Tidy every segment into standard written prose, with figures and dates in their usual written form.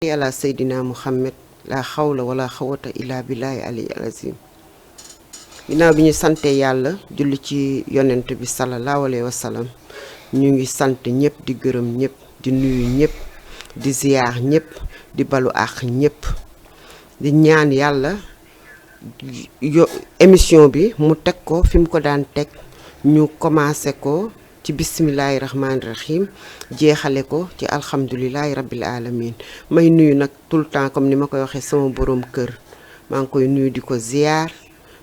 yàlla seydina muhammad la xawla wala xawata illa billahi ali alazim ginnaaw bi ñu sante yàlla julli ci yonent bi sallallahu alayhi wa sallam ñu ngi sant ñëpp di gërëm ñëpp di nuyu ñëpp di ziyaar ñëpp di balu àq ñëpp di ñaan yàlla émission bi mu teg ko fi mu ko daan teg ñu commencé ko ci bismillahi rahmaani rahim jeexale ko ci alhamdulilahi rabbil alamin may nuyu nag tout le temps comme ni ma koy waxee sama borom kër maa ngi koy nuyu di ko ziyaar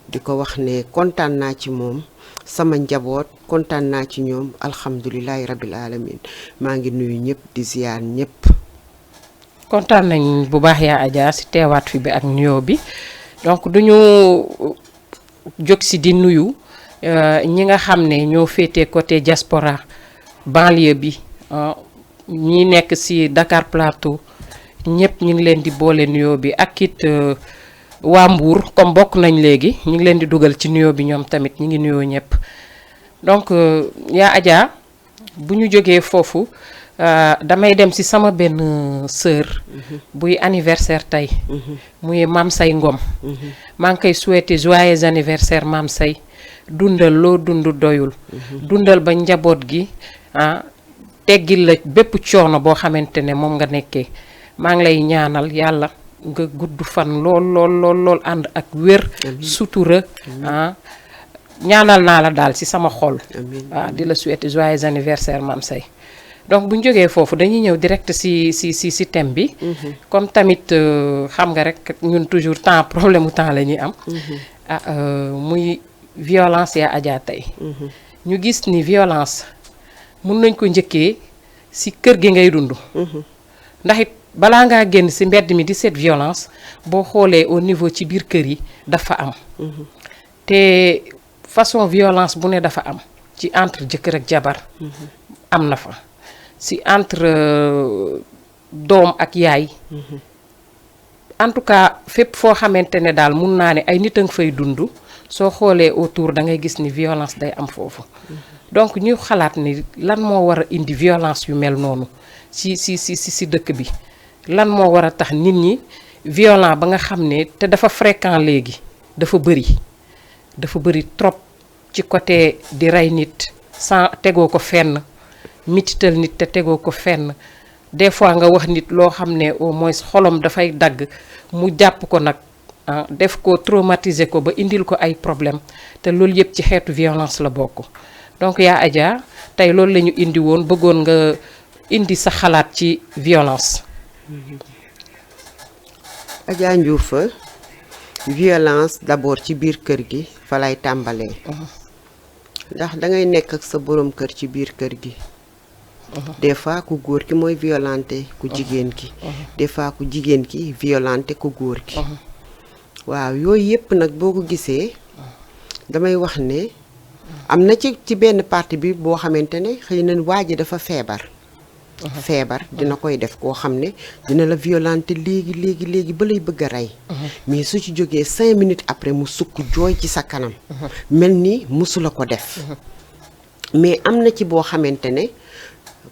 di ko wax ne kontaan naa ci moom sama njaboot kontaan naa ci ñoom alhamdulilahi rabbil alamin maa ngi nuyu ñëpp di ziyaar ñëpp. kontaan nañ bu baax yaa Adja si teewaat fi bi ak nuyoo bi donc duñu jóg si di nuyu ñi nga xam ne ñoo féete côté diaspora banlieue bi ñi nekk si Dakar Plateau ñëpp ñu ngi leen di boole nuyoo bi ak it waa Mbour comme bokk nañ léegi ñu ngi leen di dugal ci nuyoo bi ñoom tamit ñu ngi nuyoo ñëpp donc yaa Adja bu ñu jógee foofu damay dem si sama benn sœur buy anniversaire tey muy Mame Say Ngom maa ngi koy souhaiter joyeux anniversaire Mame Say dundal loo dund doyul dundal ba njaboot gi teggil la bépp coono boo xamante ne moom nga nekkee maa ngi lay ñaanal yàlla nga gudd fan lool ànd ak wér sutura ñaanal naa la daal ci sama xol waaw di la souhaiter joyeux anniversaire Mame Say donc bu ñu jógee foofu dañuy ñëw direct ci thème bi comme tamit xam nga rek ñun toujours problème mu temps la ñuy am muy violence yaa Adja tey ñu gis ni violence mun nañ ko njëkkee ci kër gi ngay dund ndax it balaa ngaa génn ci mbedd mi di seet violence boo xoolee au niveau ci biir kër yi dafa am te façon violence bu ne dafa am ci entre jëkkër ak jabar am na fa ci entre doom ak yaay en tout cas fépp foo xamante ne daal mun naa ne ay nit a nga fay dund soo xoolee autour da ngay gis ni violence day am foofu donc ñu xalaat ni lan moo war a indi violence yu mel noonu ci dëkk bi lan moo war a tax nit ñi violent ba nga xam ne te dafa fréquent léegi dafa bëri trop ci côté di rey nit sans tegoo ko fenn mitital nit te tegoo ko fenn des fois nga wax nit loo xam ne au moins xolom dafay dagg mu jàpp ko nag def ko traumatiser ko ba indil ko ay problème te loolu yëpp ci xeetu violence la bokk donc yaa Adja tey loolu la ñu indi woon bëggoon nga indi sa xalaat ci violence. Adja Ndioufa violence d'abord ci biir kër gi fa lay tàmbalee ndax dangay nekk ak sa borom kër ci biir kër gi des fois ku góor ki mooy violenté ku jigéen ki des fois ku jigéen ki violenté ku góor ki waaw yooyu yëpp nag boo ko gisee damay wax ne am na ci benn partie bi boo xamante ne xëy na waa ji dafa feebar dina koy def koo xam ne dina la violenté léegi ba lay bëgg a rey mais su ci jógee 5 minutes après mu sukk jooy ci sa kanam mel ni musula ko def mais am na ci boo xamante ne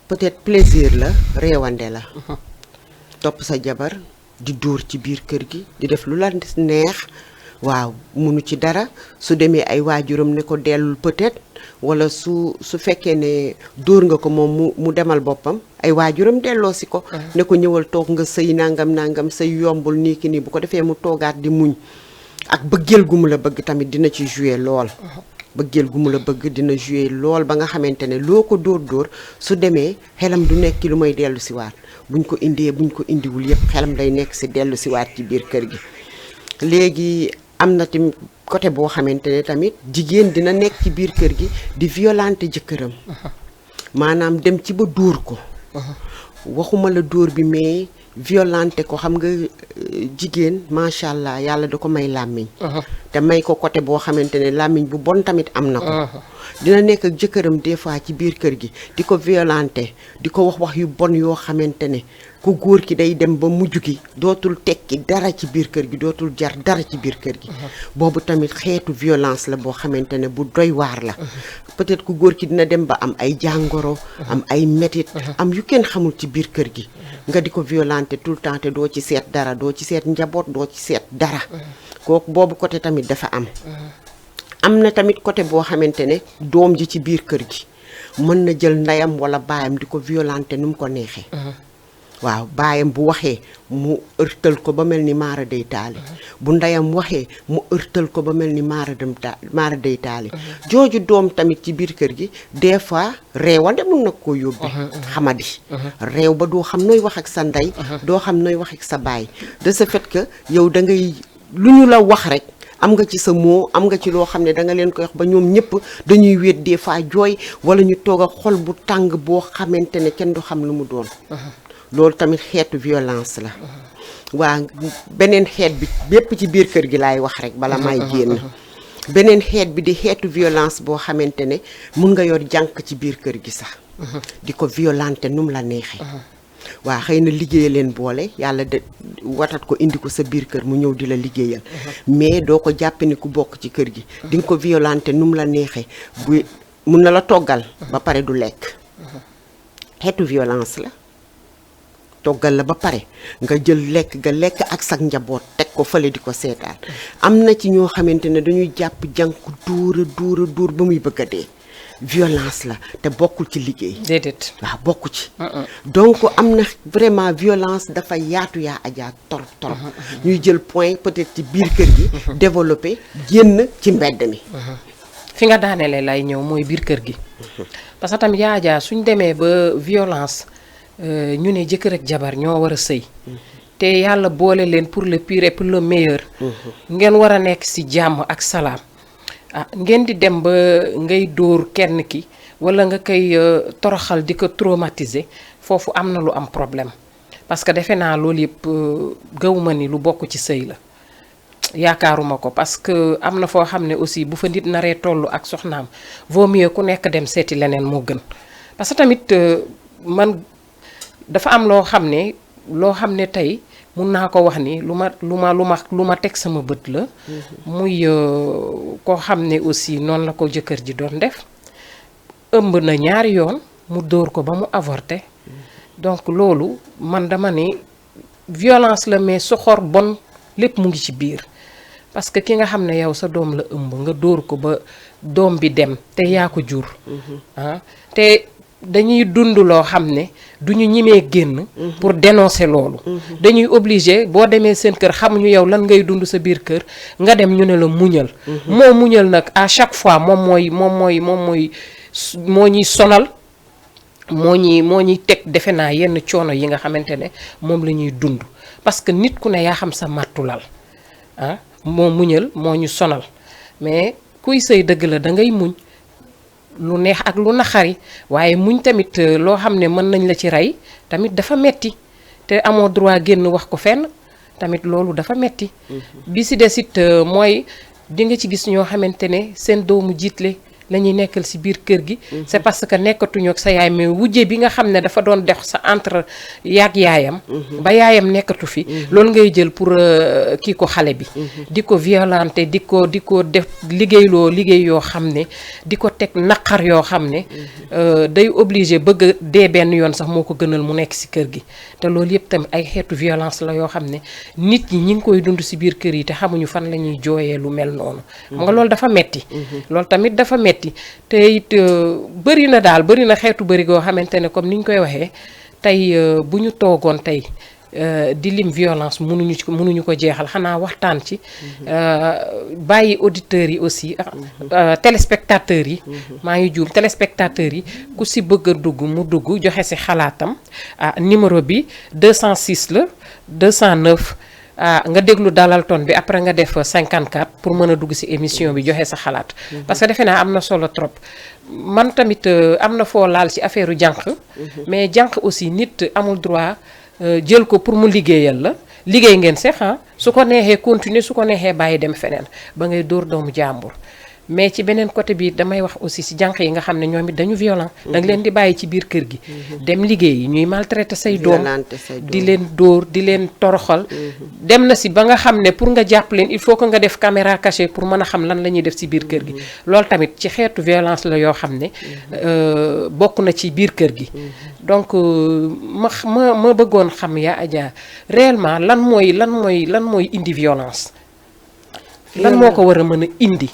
peut-être plaisir la réewande la topp sa jabar di dóor ci biir kër gi di def lu la neex waaw munu ci dara su demee ay waajuram ne ko dellul peut-être wala su fekkee ne dóor nga ko moom mu demal boppam ay waajuram delloo si ko ne ko ñëwal toog nga sëy nangam sëy yombul nii ki nii bu ko defee mu toogaat di muñ ak bëggeel gu mu la bëgg tamit dina ci jouer lool bëggeel gu mu la bëgg dina jouer lool ba nga xamante ne loo ko dóor su demee xelam du nekk lu may dellu si waat buñ ko indiwul yëpp xelam day nekk si dellu si waat ci biir kër gi léegi am na tamit côté boo xamante ne tamit jigéen dina nekk ci biir kër gi di violenter jëkkëram maanaam dem ci ba dóor ko waxuma la dóor bi mais violenter ko xam nga jigéen macha allah yàlla da ko may làmmiñ te may ko côté boo xamante ne làmmiñ bu bon tamit am na ko dina nekk ak jëkkëram des fois ci biir kër gi di ko violenter di ko wax yu bon yoo xamante ne ku góor ki day dem ba mujj gi dootul tekki dara ci biir kër gi dootul jar dara ci biir kër gi boobu tamit xeetu violence la boo xamante ne bu doy waar la peut-être ku góor ki dina dem ba am ay jàngoro am ay métit am yu kenn xamul ci biir kër gi nga di ko violenter tout le temps te doo ci seet dara doo ci seet njaboot doo ci seet dara kooku boobu côté tamit dafa am na tamit côté boo xamante ne doom ji ci biir kër gi mën na jël ndeyam wala baayam di ko violenter nu mu ko neexee waaw baayam bu waxee mu ërtal ko ba mel ni maara day taali bu ndeyam waxee mu ërtal ko ba mel ni maara day taali jooju doom tamit ci biir kër gi des fois réewande mun na koo yóbbe xamadi réew ba doo xam nooy wax ak sa ndey doo xam nooy wax ak sa baay de ce fait que yow da ngay lu ñu la wax rek am nga ci sa moo am nga ci loo xam ne da nga leen koy wax ba ñoom ñëpp dañuy wéet des fois jooy wala ñu toog ak xol bu tàng boo xamante ne kenn du xam lu mu doon loolu tamit xeetu violence la waa beneen xeet bi bépp ci biir kër gi laay wax rek bala may génn beneen xeet bi di xeetu violence boo xamante ne mun nga yor jànq ci biir kër gi sax di ko violenter nu mu la neexee waa xëy na liggéey leen boole yàlla de watat ko indi ko sa biir kër mu ñëw di la liggéeyal mais doo ko jàppe ni ku bokk ci kër gi di nga ko violenter nu mu la neexee bu mun na la toggal ba pare du lekk xeetu violence la toggal la ba pare nga jël lekk nga lekk ak sa njaboot teg ko fële di ko seetaan am na ci ñoo xamante ne dañuy jàpp jànk dóor ba muy bëgg a dee violence la te bokkul ci liggéey déedéet waaw bokku ci donc am na vraiment violence dafa yaatu yaa ajaa torop ñuy jël point peut-être ci biir kër gi développé génn ci mbedd mi fi nga daanelee lay ñëw mooy biir kër gi parce que tamit yaa ajaa suñ demee ba violence ñu ne jëkkër ak jabar ñoo war a sëy te yàlla boole leen pour le pire et pour le meilleur ngeen war a nekk ci jàmm ak salaam ngeen di dem ba ngay dóor kenn ki walla nga koy toroxal di ko traumatiser foofu am na lu am problème parce que defe naa loolu yëpp gëwuma ni lu bokk ci sëy la yaakaaruma ko parce que am na foo xam ne aussi bu fa nit naree toll ak soxnaam vaut mieux ku nekk dem seeti leneen moo gën parce que tamit man dafa am loo xam ne tey mun naa ko wax ni lu ma teg sama bët la muy koo xam ne aussi noonu la ko jëkkër ji doon def ëmb na ñaari yoon mu dóor ko ba mu avorté donc loolu man dama ne violence la mais soxor bon lépp mu ngi ci biir parce que ki nga xam ne yow sa doom la ëmb nga dóor ko ba doom bi dem te yaa ko jur te dañuy dund loo xam ne duñu ñimee génn pour dénoncer loolu dañuy obligé boo demee seen kër xamuñu yow lan ngay dund sa biir kër nga dem ñu ne la muñal moo muñal nag à chaque fois moo ñuy sonal moo ñuy teg defe naa yenn coono yi nga xamante ne moom la ñuy dund parce que nit ku ne yaa xam sa màttulal moo muñal moo ñu sonal mais kuy sëy dëgg la da ngay muñ lu neex ak lu naxari waaye muñ tamit loo xam ne mën nañ la ci rey tamit dafa metti te amoo droit génn wax ko fenn tamit loolu dafa metti bi si des it mooy di nga ci gis ñoo xamante ne seen doomu jiitle la ñuy nekkal si biir kër gi c'est parce que nekkatuñu ak sa yaay mais wujje bi nga xam ne dafa doon def sa entre yaag yaayam ba yaayam nekkatu fi loolu ngay jël pour kii ko xale bi di ko violenter di ko def liggéey yoo xam ne di ko teg naqar yoo xam ne day obligé bëgg a dee benn yoon sax moo ko gënal mu nekk si kër gi te loolu yëpp tamit ay xeetu violence la yoo xam ne nit ñi ngi koy dund si biir kër yi te xamuñu fan la ñuy jooyee lu mel noonu xam nga loolu dafa metti loolu tamit dafa metti te it bëri na xeetu bëri goo xamante ne comme ni ñu koy waxee tey bu ñu toogoon tey di lim violence mënuñu ko jeexal xanaa waxtaan ci bàyyi auditeurs yi aussi téléspectateurs yi maa ngi juum téléspectateurs yi ku si bëgg a dugg mu dugg joxe si xalaatam numéro bi 206 la 209 nga déglu dalal ton bi après nga def 54 pour mën a dugg ci émission bi joxe sa xalaat parce que defe naa am na solo trop man tamit am na foo laal ci affaire u jànq mais jànq aussi nit amul droit jël ko pour mu liggéeyal la liggéey ngeen seex su ko neexee continuer su ko neexee bàyyi dem feneen ba ngay dóor doomu jàmbur mais ci beneen côté bi damay wax aussi si jànq yi nga xam ne ñoom it dañu violent da nga leen di bàyyi ci biir kër gi dem liggéeyi ñuy maltraiter say doom di leen dóor di leen toroxal dem na si ba nga xam ne pour nga jàpp leen il faut que nga def caméra cachée pour mën a xam lan la ñuy def si biir kër gi loolu tamit ci xeetu violence la yoo xam ne bokk na ci biir kër gi donc ma bëggoon xam yaa Adja réellement lan mooy indi violence lan moo ko war a mën a indi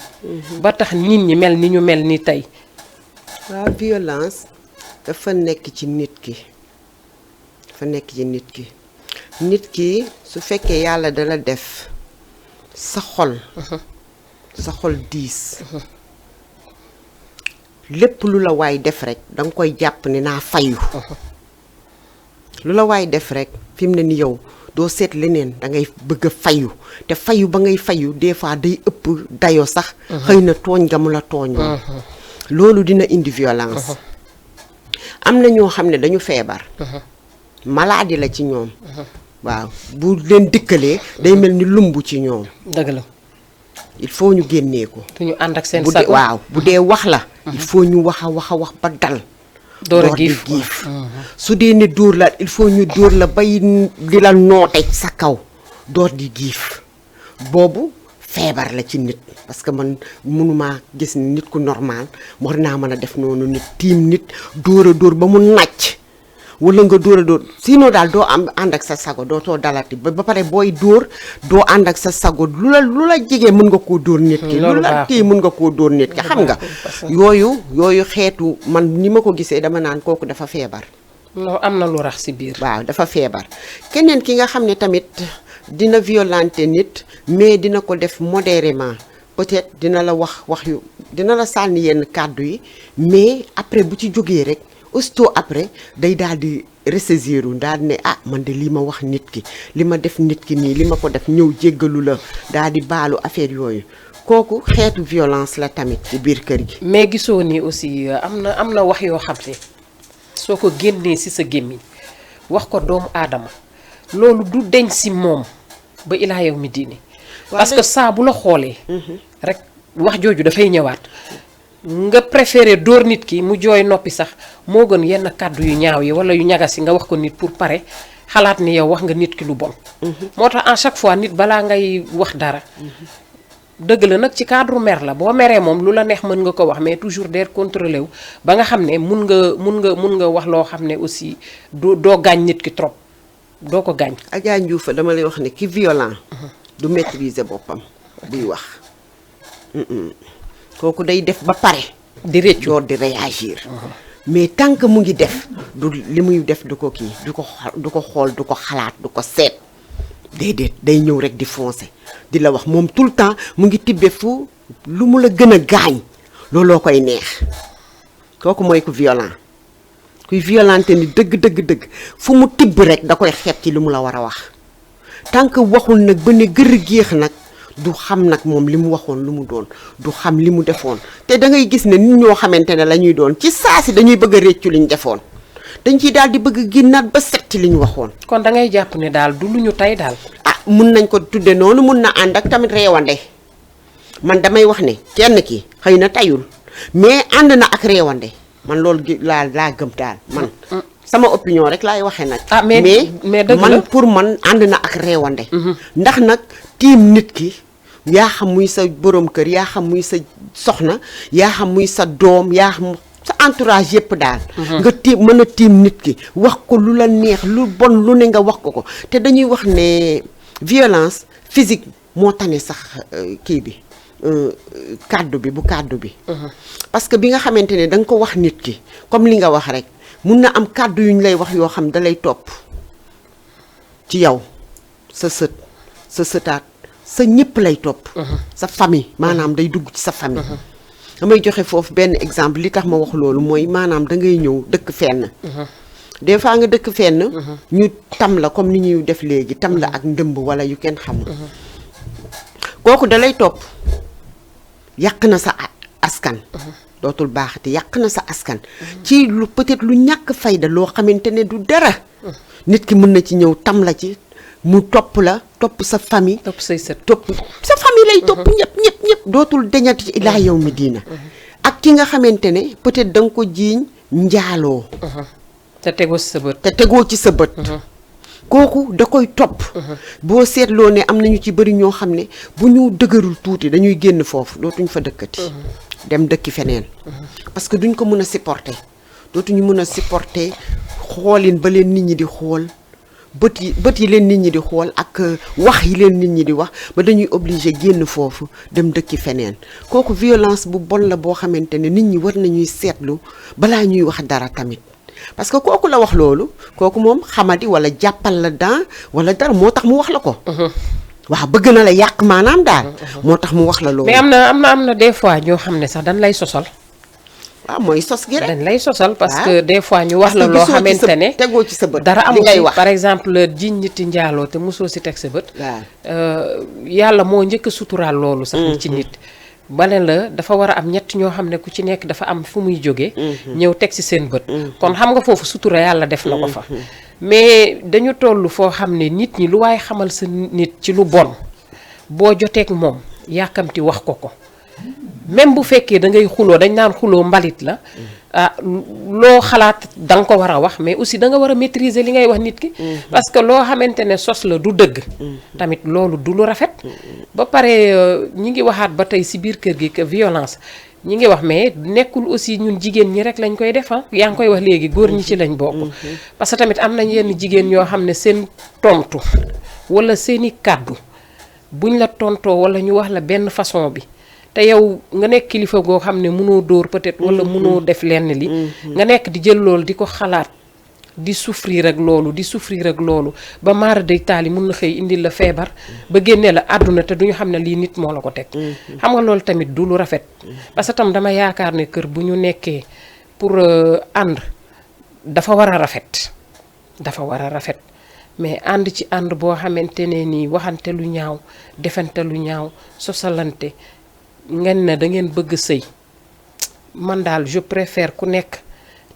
ba tax nit ñi mel ni ñu mel ni tey waaw violence dafa nekk ci nit ki nit ki su fekkee yàlla dala def sa xol diis lépp lu la waay def rek danga koy jàpp ne naa fayu lu la waay def rek fi mu ne ni yow doo seet leneen da ngay bëgg a fayu te fayu ba ngay fayu des fois day ëpp dayo sax xëy na tooñ nga mu la tooñoo loolu dina indi violence am na ñoo xam ne dañu feebar maladie la ci ñoom waaw bu leen dikkalee day mel ni lumb ci ñoom dëgg la il faut ñu génnee ko duñu ànd ak seen sago waaw bu dee wax la il faut ñu wax a wax ba dal door di giif su dee ne dóor la il faut ñu dóor la bay di la noote sa kaw door di giif boobu feebar la ci nit parce que man mënumaa gis ni nit ku normal war naa mën a def noonu nit tiim nit dóor ba mu nàcc wala nga dóor sinon daal doo am ànd ak sa sago dootoo dalati ba pare booy dóor doo ànd ak sa sago lu la jege mën nga koo dóor nit ki lu la téye mën nga koo dóor nit ki xam nga yooyu xeetu man ni ma ko gisee dama naan kooku dafa feebar non am na lu rax ci biir waaw dafa feebar keneen ki nga xam ne tamit dina violenter nit mais dina ko def modérément peut-être dina la wax yu dina la sànni yenn kàddu yi mais après bu ci jógee rek aussitôt après day daal di ressaisir daal ne man de li ma wax nit ki li ma def nit ki nii li ma ko def ñëw jéggalu la daal di baalu affaire yooyu kooku xeetu violence la tamit ci biir kër gi. mais gisoo ni aussi am na wax yoo xam ne soo ko génnee ci sa gémmiñ wax ko doomu aadama loolu du deñ ci moom ba ilaa yow mi diini parce que saa bu la xoolee rek wax jooju dafay ñëwaat nga préféré dóor nit ki mu jooy noppi sax moo gën yenn kàddu yu ñaaw yi wala yu ñagas yi nga wax ko nit pour pare xalaat ni yow wax nga nit ki lu bon moo tax à chaque fois nit balaa ngay wax dara dëgg la nag ci cadre mer la boo meree moom lu la neex mën nga ko wax mais toujours der contrôlé wu ba nga xam ne mun nga wax loo xam ne aussi doo gaañ nit ki trop doo ko gaañ. Adja Ndiouf dama lay wax ne ki violent du maîtriser boppam buy wax kooku day def ba pare di réccu door di réagir mais tant que mu ngi def du li muy def du ko kii du ko xool du ko xalaat du ko seet déedéet day ñëw rek di foncer di la wax moom tout le temps mu ngi tibbe fu lu mu la gën a gaañ looloo koy neex kooku mooy ku violent kuy violenté ni dëgg fu mu tibb rek da koy xeeb ci li mu la war a wax tant que waxul nag ba ne gër géex nag du xam nag moom li mu waxoon lu mu doon du xam li mu defoon te da ngay gis ne nit ñoo xamante ne la ñuy doon ci saa si dañuy bëgg a réccu li ñu defoon dañ ciy daal di bëgg génnaat ba set ci li ñu waxoon. kon da ngay jàpp ne daal du lu ñu tey daal. mun nañ ko tudde noonu mun na ànd ak tamit réewande man damay wax ne kenn ki xëy na tayul mais ànd na ak réewande man loolu laa gëm daal man. sama opinion rek laay waxee nag. mais man pour man ànd na ak réewande. ndax nag tiim nit ki yaa xam muy sa borom kër yaa xam muy sa soxna yaa xam muy sa doom yaa xam sa entourage yëpp daal. nga mën a tiim nit ki wax ko lu la neex lu bon lu ne nga wax ko te dañuy wax ne violence physique moo tane sax kii bi kàddu bi. parce que bi nga xamante ne da nga ko wax nit ki comme li nga wax rek. mun na am kàddu yu ñu lay wax yoo xam da lay topp ci yow sa sët sa sëtaat sa ñëpp lay topp. sa famille maanaam day dugg ci sa famille. damay joxe foofu benn exemple li tax ma wax loolu mooy maanaam da ngay ñëw dëkk fenn. des fois nga dëkk fenn. ñu tam la comme ni ñuy def léegi tam la ak ndëmb wala yu kenn xamul. kooku da lay topp yàq na sa askan. dootul baaxati yàq na sa askan ci lu peut-être lu ñàkk fayda loo xamante ne du dara nit ki mën na ci ñëw tam la ci mu topp la topp sa famille topp say sët topp sa famille famille lay topp ñëpp dootul deñati ci ilaa yow mi diina ak ki nga xamante ne peut-être da nga ko jiiñ njaaloo te tegoo ci sa bët kooku da koy topp boo seetloo ne am nañu ci bëri ñoo xam ne bu ñu dëgërul tuuti dañuy génn foofu dootuñ fa dëkkati dem dëkki feneen parce que duñ ko mën a supporter dootuñu mën a supporter xoolin ba leen nit ñi di xool bët yi leen nit ñi di xool ak wax yi leen nit ñi di wax ba dañuy obligé génn foofu dem dëkki feneen kooku violence bu bon la boo xamante ne nit ñi war nañuy seetlu balaa ñuy wax dara tamit parce que kooku la wax loolu kooku moom xamadi wala jàppal la daan wala dara moo tax mu wax la ko waaw bëgg na la yàq maanaam daal moo tax mu wax la loolu mais am na des fois ñoo xam ne sax dañ lay sosal waaw mooy sos gi rek dañ lay sosal parce que des fois ñu wax la loo xamante ne tegoo ci sa bët dara amu ngay ci wax par exemple jiñ ñitti njaaloo te mosoo si teg sa bët waaw yàlla moo njëkk a suturaal loolu sax ci nit bale la dafa war a am ñett ñoo xam ne ku ci nekk dafa am fu muy jóge ñëw teg ci seen bët kon xam nga foofu sutura yàlla def na ko fa mais dañu toll foo xam ne nit ñi lu waaye xamal sa nit ci lu bon boo joteeg moom yàkkamti wax ko même bu fekkee da ngay xuloo dañ naan xuloo mbalit la loo xalaat da nga ko war a wax mais aussi da nga war a maîtriser li ngay wax nit ki parce que loo xamante ne sos la du dëgg tamit loolu du lu rafet ba pare ñi ngi waxaat ba tey ci biir kër gi que violence ñi ngi wax mais nekkul aussi ñun jigéen ñi rek lañ koy def yaa ngi koy wax léegi góor ñi ci lañ bokk parce que tamit am nañ yenn jigéen ñoo xam ne seen tontu wala seeni kàddu buñ la tontoo wala ñu wax la benn façon bi te yow nga nekk kilifa goo xam ne mënoo dóor peut-être wala mënoo def lenn li nga nekk di jël loolu di ko xalaat di souffrir ak loolu ba maara day taali mun na xëy indil la feebar ba génnee la àdduna te duñu xam ne lii nit moo la ko teg xam nga loolu tamit du lu rafet parce que tam dama yaakaar ne kër bu ñu nekkee pour ànd dafa war a rafet mais ànd ci ànd boo xamante ne nii waxante lu ñaaw defante lu ñaaw sosalante ngeen ne da ngeen bëgg sëy man daal je préfère ku nekk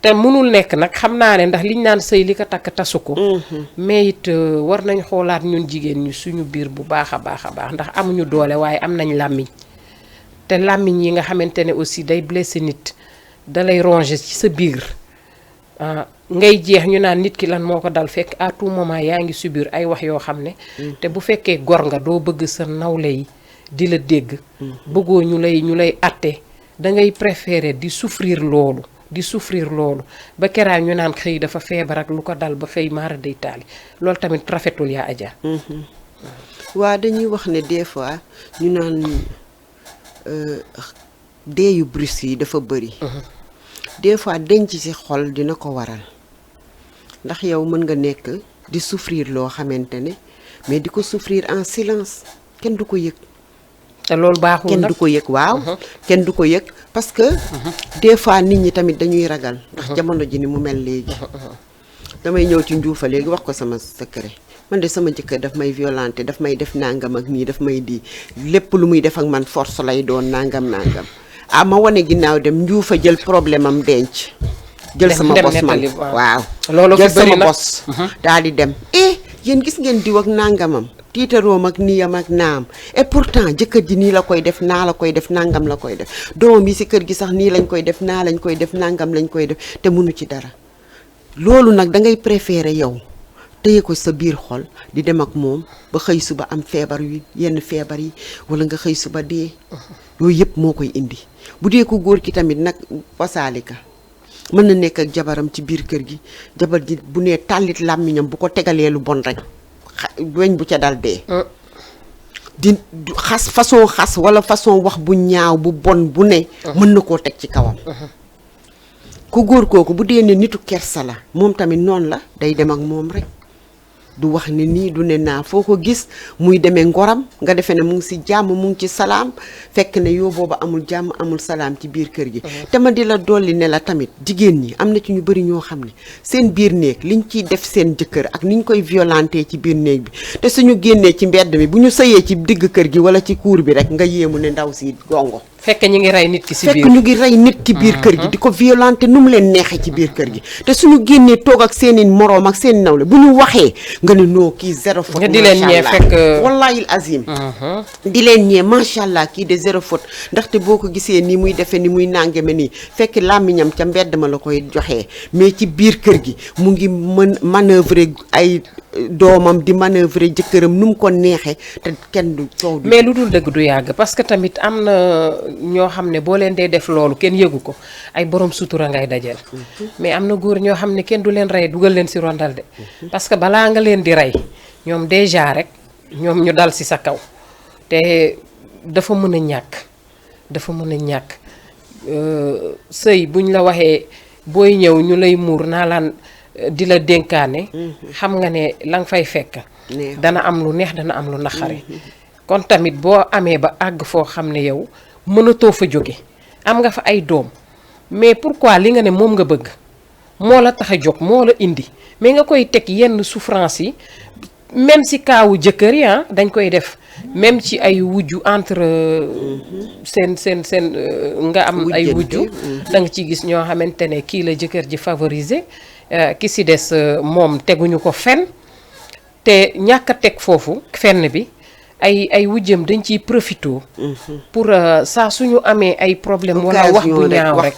te mënul nekk nag xam naa ne ndax liñ naan sëy li ko takk tasu ko mais it war nañ xoolaat ñun jigéen ñi suñu biir bu baax a baax ndax amuñu doole waaye am nañ làmmiñ te làmmiñ yi nga xamante ne aussi day blessé nit dalay ronger ci sa biir ngay jeex ñu naan nit ki lan moo ko dal fekk à tout moment yaa ngi subir ay wax yoo xam ne te bu fekkee gor nga doo bëgg sa nawle yi di la dégg bëggoo ñu lay atte da ngay préférer di souffrir loolu ba keraa ñu naan xëy dafa feebar ak lu ko dal ba xëy maara day taali loolu tamit rafetul yaa Adja waa dañuy wax ne des fois ñu naan dee yu brusque yi dafa bëri des fois denc ci xol dina ko waral ndax yow mën nga nekk di souffrir loo xamante ne mais di ko souffrir en silence kenn du ko yëg te loolu baaxul kenn du ko yëg waaw kenn du ko yëg parce que des fois nit ñi tamit dañuy ragal ndax jamono ji ni mu mel léegi damay ñëw ci njuufa léegi wax ko sama secret man de sama jëkkër daf may violenté daf may def nangam ak nii daf may di lépp lu muy def ak man force lay doon nangam ma wane ginnaaw dem njuufa jël problème am denc jël sama bos man waaw loolu jël sama bos daal di dem yéen gis ngeen diw ak nangamam tiitaroom ak niyam ak naam et pourtant jëkkër ji nii la koy def naa la koy def nangam la koy def doom yi ci kër gi sax nii lañ koy def naa lañ koy def nangam lañ koy def te mënu ci dara loolu nag da ngay préférer yow téye ko sa biir xol di dem ak moom ba xëy suba am feebar yu yenn feebar yi wala nga xëy suba dee yooyu yëpp moo koy indi bu dee ko góor ki tamit nag wasaalika mën na nekk ak jabaram ci biir kër gi jabar ji bu nee tàllit làmmiñam bu ko tegalee lu bon rek weñ bu ca dal dee di xas wala façon wax bu ñaaw bu bon bu ne mën na koo teg ci kawam ku góor kooku bu dee ne nitu kersa la moom tamit noonu la day dem ak moom rek du wax ne nii du ne naa foo ko gis muy demee ngoram nga defee ne mu ngi ci jàmm mu ngi ci salaam fekk ne yoo booba amul jàmm amul salaam ci biir kër gi te ma di la dolli ne la tamit jigéen ñi am na ci ñu bari ñoo xam ne seen biir néeg liñ ciy def seen jëkkër ak niñ koy violenté ci biir néeg bi te suñu génnee ci mbedd mi bu ñu sëyee ci digg kër gi wala ci cour bi rek nga yéemu ne ndaw si gongo fekk ñu ngi rey nit ki si biir fekk ñu ngi rey nit ci biir kër gi di ko violenter nu mu leen neexee ci biir kër gi te suñu génnee toog ak seeni moroom ak seeni nawle bu ñu waxee nga ne noo kii zéro faute nga di leen ñee fekk wallahi azim di leen ñee macha allah kii de zéro faute ndaxte boo ko gisee ni muy defee ni muy nàngeme nii fekk làmmiñam ca mbedd ma la koy joxee mais ci biir kër gi mu ngi manœuvrer ay doomam di manœuvrer jëkkëram nu mu ko neexee te kenn du coow mais lu dul dëgg du yàgg parce que tamit am na ñoo xam ne boo leen dee def loolu kenn yëgu ko ay borom sutura ngay dajeel mais am na góor ñoo xam ne kenn du leen rey dugal leen si rondal de parce que balaa nga leen di rey ñoom déjà rek ñoom ñu dal si sa kaw te dafa mën a ñàkk sëy buñ la waxee booy ñëw ñu lay muur naa laan di la dénkaane xam nga ne la nga fay fekk dana am lu neex dana am lu naqari kon tamit boo amee ba àgg foo xam ne yow mënatoo fa jóge am nga fa ay doom mais pourquoi li nga ne moom nga bëgg moo la tax a jóg moo la indi mais nga koy teg yenn souffrance yi même si kaawu jëkkër yi dañ koy def même ci ay wujju entre seen nga am ay wujju da nga ci gis ñoo xamante ne kii la jëkkër ji favoriser ki si des moom teguñu ko fenn te ñàkk a teg foofu fenn bi ay wujjam dañ ciy profito pour saa suñu amee ay problème wala wax bu ñaaw rek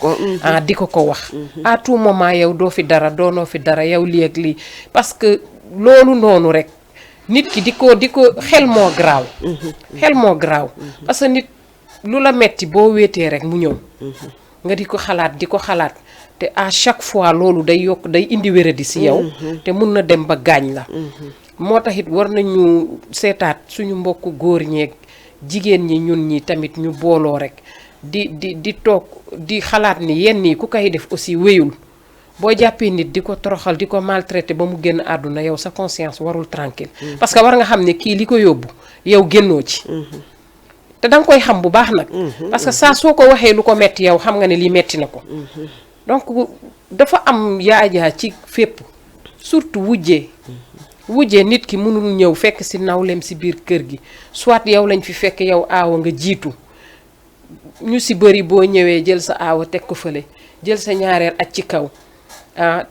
di ko wax à tout moment yow doo fi dara doonoo fi dara yow lii ak lii parce que loolu noonu rek nit ki di ko xel moo garaaw parce que nit lu la metti boo wéetee rek mu ñëw nga di ko xalaat te à chaque fois loolu day indi wéradi si yow te mun na dem ba gaañ la moo tax it war nañu seetaat suñu mbokku góor ñeeg jigéen ñi ñun ñi tamit ñu booloo rek di toog di xalaat ni yenn yi ku koy def aussi wéyul boo jàppee nit di ko toroxal di ko maltraité ba mu génn àdduna yow sa conscience warul tranquille parce que war nga xam ne kii li ko yóbbu yow génnoo ci te danga koy xam bu baax nag parce que saa soo ko waxee lu ko metti yow xam nga ne lii metti na ko donc dafa am yaajaa ci fépp surtout wujjee nit ki mënul ñëw fekk si nawleem si biir kër gi soit yow lañ fi fekk yow aawa nga jiitu ñu si bëri boo ñëwee jël sa aawa teg ko fële jël sa ñaareel aj ci kaw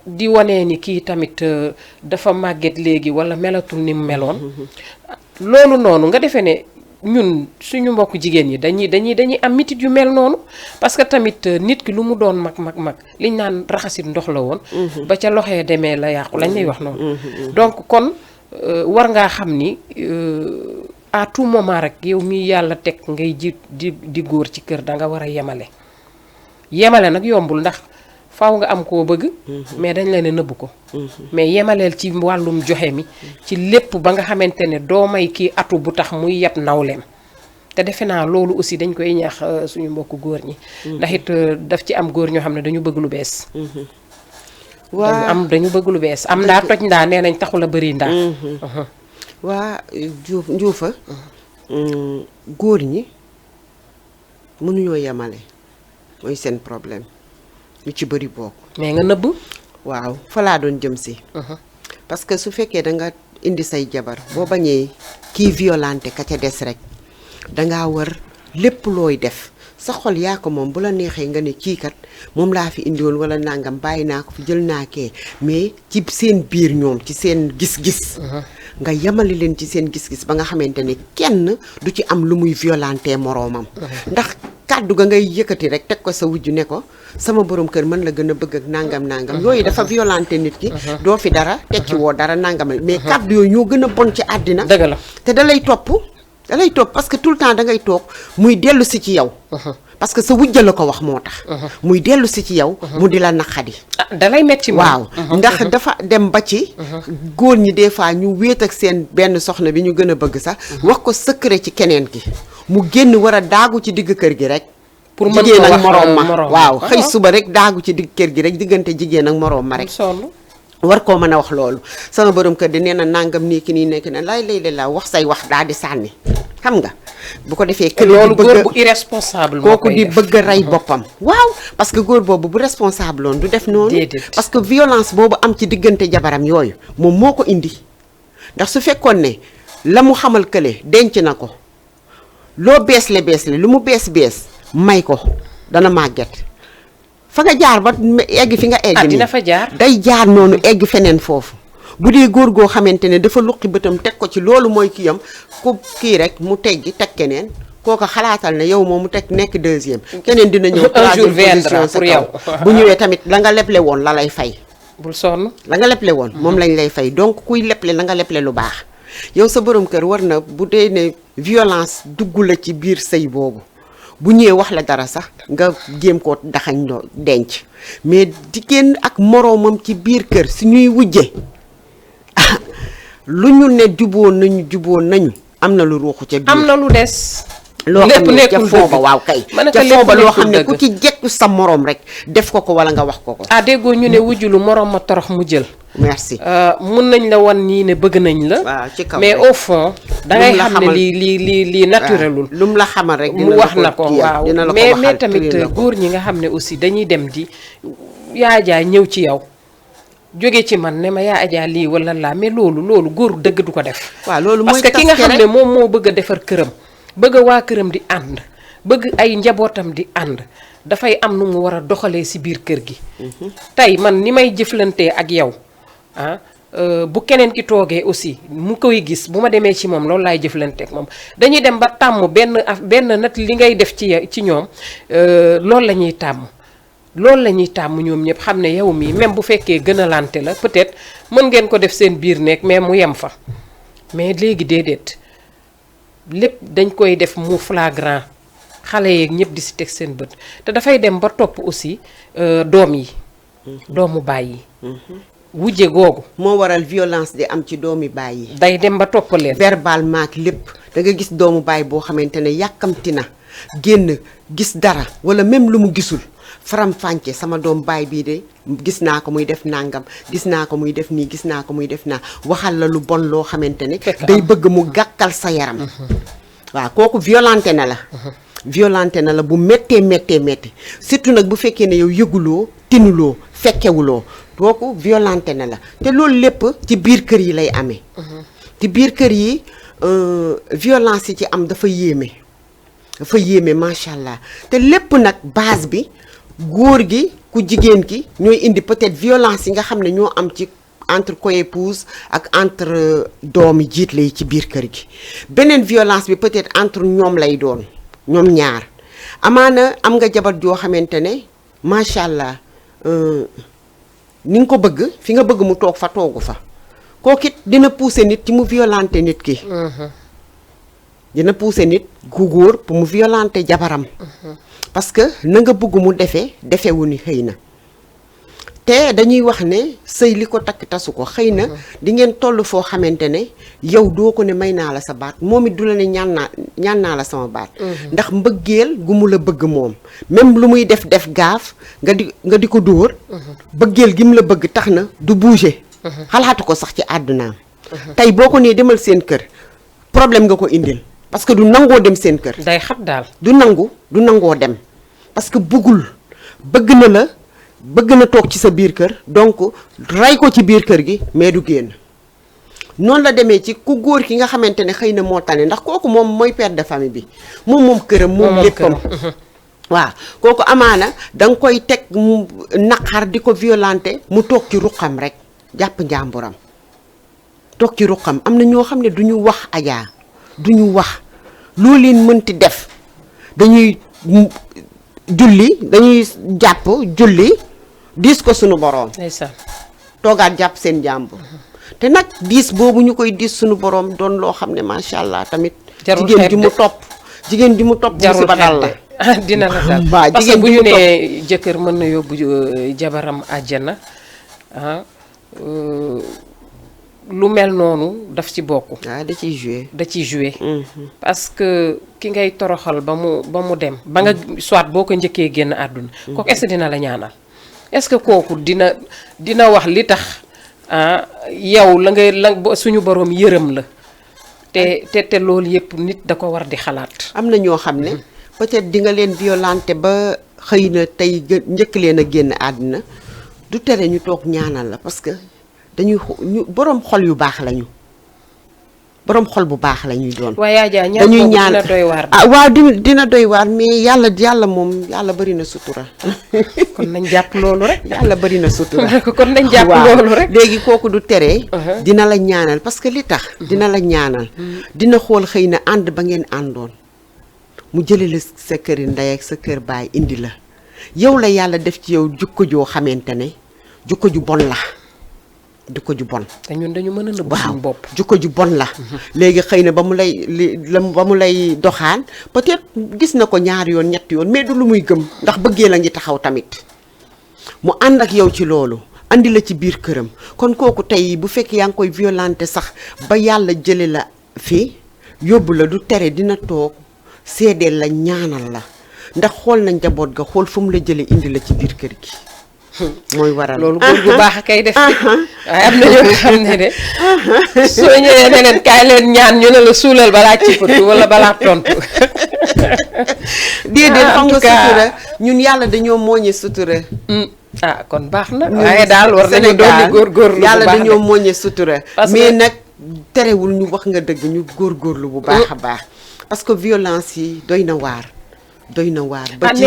di wane ni kii tamit dafa màgget léegi wala melatul ni mu meloon loolu noonu nga defee ne ñun suñu mbokk jigéen ñi dañuy am mitit yu mel noonu parce que tamit nit ki lu mu doon mag liñ naan raxasit ndox la woon ba ca loxee demee la yàqu lañ lay wax noonu donc kon war ngaa xam ni à tout moment rek yow mi yàlla teg ngay jiit di góor ci kër da nga war a yemale nag yombul ndax faaw nga am koo bëgg mais dañ la ne nëbb ko mais yemaleel ci wàllum joxe mi ci lépp ba nga xamante ne doo may kii atu bu tax muy yeb nawleem te defe naa loolu aussi dañ koy ñaax suñu mbokku góor ñi ndax it daf ci am góor ñoo xam ne dañu bëgg lu bees dañu bëgg lu bees am ndaa toj ndaa nee nañ taxul a bëri ndaa waa njuufa góor ñi mënuñoo yemale mooy seen problème ñu ci bëri bokk mais nga nëbb waaw fa laa doon jëm si parce que su fekkee da nga indi say jabar boo bañee kii violenté ka ca des rek dangaa war lépp looy def sa xol yaa ko moom bu la neexee nga ne kii kat moom laa fi indiwoon wala nangam bàyyi naa ko fi jël naa kee mais ci seen biir ñoom ci seen gis-gis nga yemale leen ci seen gis-gis ba nga xamante ne kenn du ci am lu muy violenté moroomam ndax kàddu ga ngay yëkkati rek teg ko sa wujju ne ko sama borom kër mën la gën a bëgg ak nangam yooyu dafa violenté nit ki doo fi dara tekki woo dara nangam mais kàddu yooyu ñoo gën a bon ci àddina dëgg la te da lay topp parce que tout le temps da ngay toog muy dellu si ci yow parce que sa wujja la ko wax moo tax muy dellu si ci yow mu di la naqadi da lay metti waaw ndax dafa dem ba ci góor ñi des fois ñu wéet ak seen benn soxna bi ñu gën a bëgg sax wax ko secret ci keneen ki mu génn war a daagu ci digg kër gi rek pour jigéen ak moroom ma waaw xëy suba rek daagu ci digg kër gi rek diggante jigéen ak moroom ma rek war koo mën a wax loolu sama borom kër di nee na nangam nii ki nii nekk na lay la wax say wax daal di sànni xam nga bu ko defee kële loolu góor bu irresponsable kooku di bëgg a rey boppam waaw parce que góor boobu bu responsable loon du def noonu parce que violence boobu am ci diggante jabaram yooyu moom moo ko indi ndax su fekkoon ne la mu xamal kële denc na ko loo bees le lu mu bees may ko dana màgget fa nga jaar ba egg fi nga egg dina fa jaar day jaar noonu egg feneen foofu bu dee góor goo xamante ne dafa luqi bëtam teg ko ci loolu mooy kiyam ku kii rek mu teggi teg keneen kooka xalaatal ne yow moom mu teg nekk deuxième keneen dina ñëw un jour viendra pour yow bu ñëwee tamit la nga leble woon la lay fay bul sonn la nga leble woon moom lañ lay fay donc kuy leble na nga leble lu baax yow sa borom kër war na bu dee ne violence dugg la ci biir sëy boobu bu ñëwee wax la dara sax nga jéem koo daxañ loo denc mais di génn ak moroomam ci biir kër su ñuy wujje lu ñu ne juboo nañu am na lu ruuxu ca biir am na lu des loo xam ne ca fooba waaw kay ca fooba loo xam ne ku ci jekku sa moroom rek def ko wala nga wax ko déggoo ñu ne wujjulu moroom ma torox mu jël merci mun nañ la wan nii ne bëgg nañ la waaw ci kaw mais au fond dangay xam ne lii naturelul lu mu la xamal rek mu wax na ko waaw mais tamit góor ñi nga xam ne aussi dañuy dem di yaa jaay ñëw ci yow jóge ci man ne ma yaa ajaa lii wala laa mais loolu góor dëgg du ko def waaw loolu parce que ki nga xam ne moom moo bëgg a defar këram bëgg waa këram di ànd bëgg ay njabootam di ànd dafay am nu mu war a doxalee si biir kër gi tey man ni may jëflantee ak yow bu keneen ki toogee aussi mu koy gis bu ma demee ci moom loolu laay jëflanteek moom dañuy dem ba tàmm benn nat li ngay def ci ñoom loolu la ñuy tàmm ñoom ñëpp xam ne yow mii même bu fekkee gën a lante la peut-être mën ngeen ko def seen biir nekk mais mu yem fa mais léegi déedéet lépp dañ koy def mu flagrant xale yeeg ñëpp di si teg seen bët te dafay dem ba topp aussi doom yi doomu baay yi wujje googu moo waral violence di am ci doomi baay yi day dem ba topp leen verbalement ak lépp da nga gis doomu baay boo xamante ne yàkkamti na génn gis dara wala même lu mu gisul faram fànce sama doom baay bii de gis naa ko muy def nangam gis naa ko muy def nii gis naa ko muy def naa waxal la lu bon loo xamante ne day bëgg mu gàkkal sa yaram waaw kooku violenté na la bu méttee surtout nag bu fekkee ne yow yëguloo tinuloo fekkewuloo kooku violenté na la te loolu lépp ci biir kër yi lay amee ci biir kër yi violence yi ci am dafa yéeme macha allah te lépp nag base bi góor gi ku jigéen ki ñooy indi peut-être violence yi nga xam ne ñoo am ci entre coépouse ak entre doomi jiitle yi ci biir kër gi beneen violence bi peut-être entre ñoom lay doon ñoom ñaar amaana am nga jabar joo xamante ne macha allah ni nga ko bëgg fi nga bëgg mu toog fa toogu fa kooku it dina pousser nit ci mu violenter nit ki dina pousser nit gu góor pour mu violenter jabaram parce que na nga bëgg mu defewu ni xëy na te dañuy wax ne sëy li ko takk tasu ko xëy na di ngeen toll foo xamante ne yow doo ko ne may naa la sa baat moom it du la ne ñaan naa la sama baat ndax mbëggeel gu mu la bëgg moom même lu muy def gaaf nga di ko dóor bëggeel gi mu la bëgg tax na du bouger xalaatu ko sax ci àddunaam tey boo ko nee demal seen kër problème nga ko indil parce que du nangoo dem seen kër day xat daal du nangoo dem parce que bëgg na toog ci sa biir kër donc rey ko ci biir kër gi mais du génn noonu la demee ci ku góor ki nga xamante ne xëy na moo tane ndax kooku moom mooy père de famille bi moom këram moom léppam waaw kooku amaana danga koy teg naqar di ko violenter mu toog ci ruqam rek jàpp njàmburam toog ci ruqam am na ñoo xam ne duñu wax ajaa duñu wax loo leen mënti def dañuy jàpp julli diis ko sunu boroom toogaat jàpp seen jàmbur te nag diis boobu ñu koy diis sunu boroom doon loo xam ne macha allah tamit jigéen ji mu topp musiba dal la dina la dal parce que bu ñu nee jëkkër mën na yóbbu jabaram àjjana lu mel noonu daf ci bokk da ciy jouer parce que ki ngay toroxal ba mu dem ba nga soit boo ko njëkkee génn àdduna kooku est-ce que dina la ñaanal est-ce que kooku dina wax li tax yow la suñu boroom yërëm la te loolu yëpp nit da ko war di xalaat am na ñoo xam ne peut-être di nga leen violenter ba xëy na tey njëkk leen a génn àdduna du tere ñu toog ñaanal la parce que dañuy boroom xol yu baax lañu borom xol bu baax la ñuy doon. waaye Adja ñaan boobu dina doy waar. waaw dina doy waar mais yàlla moom yàlla bari na sutura. kon nañ jàpp loolu rek. yàlla bari na sutura. kon nañ jàpp loolu rek. léegi kooku du tere. dina la ñaanal parce que li tax. dina la ñaanal. dina xool xëy na ànd ba ngeen àndoon mu jëlee la sa kër ndey ak sa kër baay indi la yow la yàlla def ci yow jukko joo xamante ne jukko ju bon la. jukko ju bon. te ñun dañu mën a nëbb suñu bopp. jukko ju bon la. léegi xëy na ba mu lay doxaan peut-être gis na ko ñaari yoon ñetti yoon mais du lu muy gëm ndax bëggee la ngi taxaw tamit mu ànd ak yow ci loolu andi la ci biir këram kon kooku tey bu fekkee yaa ngi koy violenté sax ba yàlla jële la fii yóbbu la du tere dina toog seedeel la ñaanal la ndax xool na njaboot ga xool fu mu la jële indi la ci biir kër gi. mooy waral loolu góor gu baax a kay def waaye am na ñoo xam ne de soo ñëwee ne leen kaay leen ñaan ñu ne la suulal balaa cipatu wala balaa tontu. déedéet xam nga sutura ñun yàlla dañoo mooñe sutura. kon baax na. waaye daal war nañu doon di góorgóorlu bu baax yàlla dañoo mooñe sutura. mais nag terewul ñu wax nga dëgg ñu góorgóorlu bu baax a baax. parce que violence yi doy na waar. ba ci